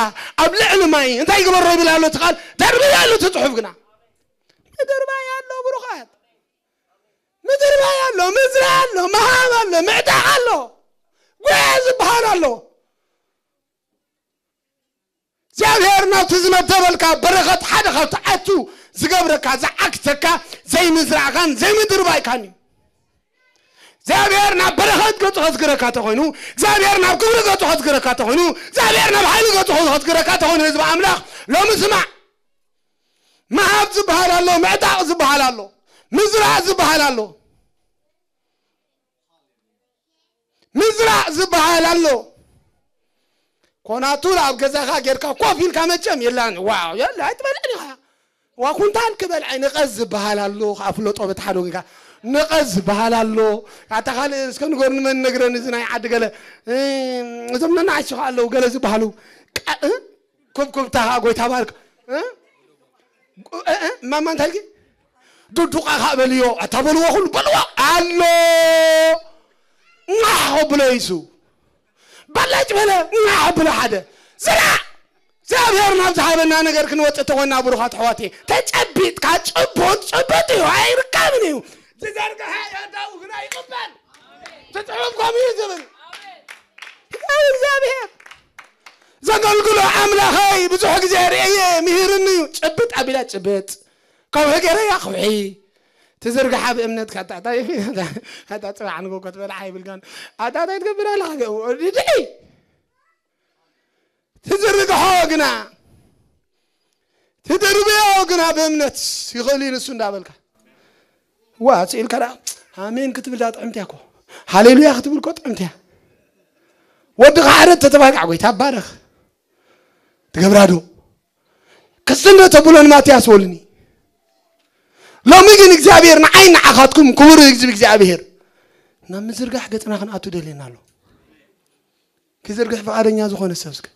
ኣብ ልዕሊ ማይ እንታይ ይግበሮ ይብል ኣሎ እቲ ቃል። ደርብዮ ኣሎ እቲ ጽሑፍ ግና። ምድርባይ ኣሎ ብሩኻት። ምድርባይ ኣሎ፣ ምዝራእ ኣሎ፣ ምሃብ ኣሎ፣ ምዕጣቕ ኣሎ። ጉያ ዝበሃል ኣሎ። እግዚኣብሔር ናብቲ ዝመደበልካ በረኸት ሓደ ካብ ትኣቱ ዝገብረካ፣ ዝዓግተካ፣ ዘይምዝራእካን ዘይምድርባይካን እዩ። እግዚኣብሔር ናብ በረኸት ገጹ ከዝግረካ ተኾይኑ፣ እግዚኣብሔር ናብ ክብሪ ገጹ ከዝግረካ ተኾይኑ፣ እግዚኣብሔር ናብ ሓይሊ ገጹ ከዝግረካ ተኾይኑ፣ ህዝቢ ኣምላኽ ሎሚ ስማዕ። ምሃብ ዝበሃል ኣሎ፣ ምዕጣቕ ዝበሃል ኣሎ፣ ምዝራእ ዝበሃል ኣሎ። ምዝራእ ዝበሃል ኣሎ። ኮናቱር ኣብ ገዛኻ ጌርካ ኮፍ ኢልካ መቸም የላን። ዋው፣ የለ፣ ኣይትበልዕን ኢኻ። ዋ፣ ኩንታል ክበልዐ ንቐዝ ዝበሃል ኣሎ። ካብ ፍለጦ በቲ ሓደ ወገንካ ንቐዝ ዝበሃል ኣሎ። ኣታ ካልእ እስከ ንገሩኒ፣ መን ነግረኒ፣ እዚ ናይ ዓዲ ገለ፣ እ፣ እዞም ነናእሽቱ ኣለዉ፣ ገለ ዝበሃሉ። ቃ-፣ እ? ኩብኩብታ ኸዓ ጎይታ ባርክ። እ? እ፣ እ፣ ማማ እንታይ ኢልኪ? ዱዱቓ ኸዓ በልዮ፣ ኣታ በልዎ፣ ኩሉ በልዎ ኣሎ። ኛሕ ብሎ ይሱ። በለጭ በለ፣ ኛሕ ብሎ ሓደ። ዝራእ! እግዚኣብሔር ናብ ዝሃበና ነገር ክንወጽእ ተኾንና፣ ብሩኻት ኣሕዋት፣ ተጨቢጥካ ጭቡጥ፣ ጭቡጥ እዩ፣ ኣይርካብን እዩ። ዝዘርግሐ የእዳው ግና ይቕበል። እቲ ጽሑፍ ከምኡ እዩ ዝብል። ያው እግዚኣብሔር ዘገልግሎ ኣምላኸይ ብዙሕ ግዜ ርእየ፣ ምሂርኒ እዩ። ጭብጥ ኣቢላ ጭብጥ፣ ከውሒ ገይረያ ከውሒ። ትዝርግሓ ብእምነት ካታ፣ ኣታ፣ ኣታ ጽባሕ ንጎ ክትበልዓ ይብልካን። ኣታ እንታይ ትገብር ኣለኻ? ድዒ። ትዝርግሖ ግና፣ ትድርብዮ ግና ብእምነት ይኽእል እዩ ንሱ እንዳበልካ። ዋ፣ ስኢልካ ደኣ ኣሜን ክትብል ደኣ ጥዕምቲ እያ እኮ። ሃሌሉያ ክትብል እኮ ጥዕምቲ እያ። ወድኻ ሕረድ ተተባልካ፣ ጎይታ ባረኽ። ትገብራ ዶ? ክስነ ተብሎ ንማትያስ ወልኒ። ሎሚ ግን እግዚኣብሔር ንዓይ ንዓኻትኩም ክቡር ህዝቢ እግዚኣብሔር ናብ ምዝርጋሕ ገጽና ክንኣቱ ደልየና ኣሎ። ክዝርግሕ ፍቓደኛ ዝኾነ ሰብ እስከ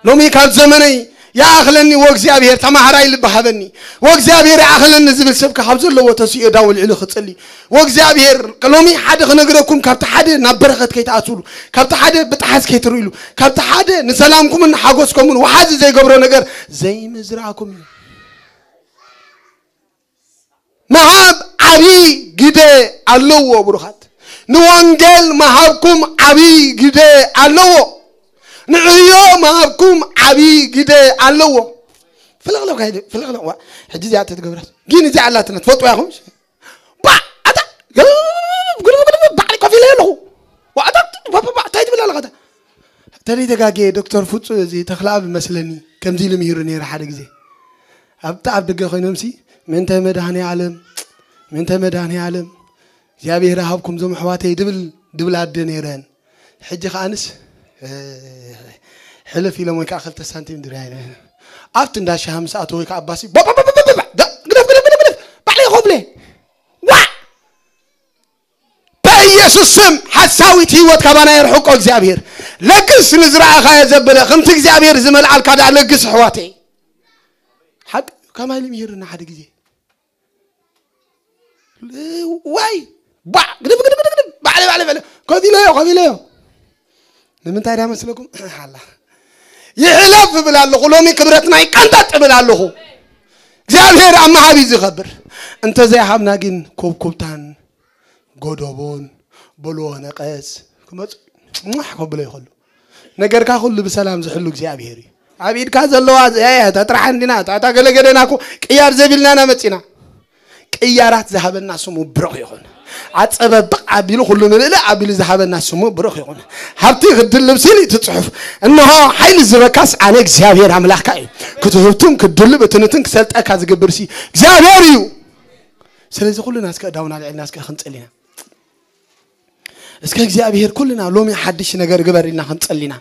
ሎሚ ካብ ዘመነይ ይኣኽለኒ ወእግዚኣብሔር፣ ተማሃራይ ልቢ ሃበኒ ወእግዚኣብሔር ይኣኽለኒ ዝብል ሰብ ካብ ዘለዎ ተሲኡ ዳውል ኢሉ ክጽሊ ወእግዚኣብሔር። ሎሚ ሓደ ክነግረኩም፣ ካብቲ ሓደ ናብ በረኸት ከይትኣትውሉ፣ ካብቲ ሓደ ብጥሓስ ከይትርእሉ፣ ካብቲ ሓደ ንሰላምኩምን ንሓጎስኩምን ወሓዚ ዘይገብሮ ነገር ዘይምዝራእኩም እዩ። ምሃብ ዓብዪ ግደ ኣለዎ ብሩኻት። ንወንጌል ምሃብኩም ዓብዪ ግደ ኣለዎ። ንዕዮ ምሃብኩም ዓብዪ ግደ ኣለዎ። ፍልቕልቕ ኣይደ- ፍልቕልቕ ዋ። ሕጂ እዚኣ ተትገብራት ግን እዚኣ ኣላትና ትፈልጡ ያኹም። ባ ኣታ ግልብግልብ ባዕሊ ኮፍ ኢለ ኣለኹ። ዋ ኣታ ባ- ባ- ባ- እንታይ ትብል ኣለኻ ኣታ? ተለይ ተጋጌ ዶክተር ፍጹ እዚ ተኽለኣብ መስለኒ ከምዚ ኢሉ ምሂሩ ነይሩ ሓደ ግዜ። ኣብቲ ኣብ ደገ ኮይኖምሲ ምንተ መድኃኔ ዓለም ምንተ መድኃኔ ዓለም እግዚኣብሔር ሃብኩም ዞም ኣሕዋተይ ድብል ድብል ኣደ ነይረን። ሕጂ ከኣንስ እ፣ ሕልፍ ኢሎም ወይ ከዓ ክልተ ሳንቲም ድርያ ኢለ ኣብቲ እንዳ ሻሃ ምስ ኣተው ወይ ከዓ ኣባሲ ቦ- ቦ- ቦ- ቦ- ቦ- ዳ- ግደፍ ግደፍ ግደፍ ግደፍ ባዕለይ ኮፍለ ዋ በኢየሱስ ስም ሓሳዊት ህይወት ካባና የርሕቆ እግዚኣብሔር። ለግስ ንዝረኣኻዮ ዘበለ ከምቲ እግዚኣብሔር ዝመልዓልካ ዳ ለግስ ኣሕዋተይ። ሓቂ ከማይ ልምሂርና ሓደ ግዜ ዋይ ባ ግድፍ ግድፍ ግድፍ ግድፍ ባዕለ ባዕለ ባዕለ ኮፍ ኢለዮ ኮፍ ኢለዮ ንምንታይ ዳ መስለኩም ሓላ ይሕለፍ እብል ኣለኹ። ሎሚ ክብረትና ይቀንጠጥ እብል ኣለኹ። እግዚኣብሔር ኣብ መሃቢ ዝኸብር እንተዘይሃብና ግን ኮብኮብታን ጎደቦን በልዎ ነቐስ ክመፁ ሟሕ ከብሎ ይኸሉ። ነገርካ ኩሉ ብሰላም ዝሕሉ እግዚኣብሔር እዩ። ኣብ ኢድካ ዘለዋ እዚኣ እያ፣ እታ ጥራሕ እንዲና እታ እታ ገለገለና እኮ ቅያር ዘቢልናና መፂና። ቅያራት ዝሃበና ስሙ ብሩኽ ይኹን። ኣፀበብቕ ኣቢሉ ኩሉ ምልእልእ ኣቢሉ ዝሃበና ስሙ ብሩኽ ይኹን። ሃብቲ ክድልብ ሲል እቲ ፅሑፍ እንሆ ሓይሊ ዝበካስ ኣነ እግዚኣብሔር ኣምላኽካ እዩ። ክትህብቱም ክድልብ እትንትን ክሰልጠካ ዝገብር ሲ እግዚኣብሔር እዩ። ስለዚ ኩልና እስከ እዳውን ኣልዒልና እስከ ክንፅል ኢና። እስከ እግዚኣብሔር ኩልና ሎሚ ሓድሽ ነገር ግበር ኢልና ክንጸል ኢና።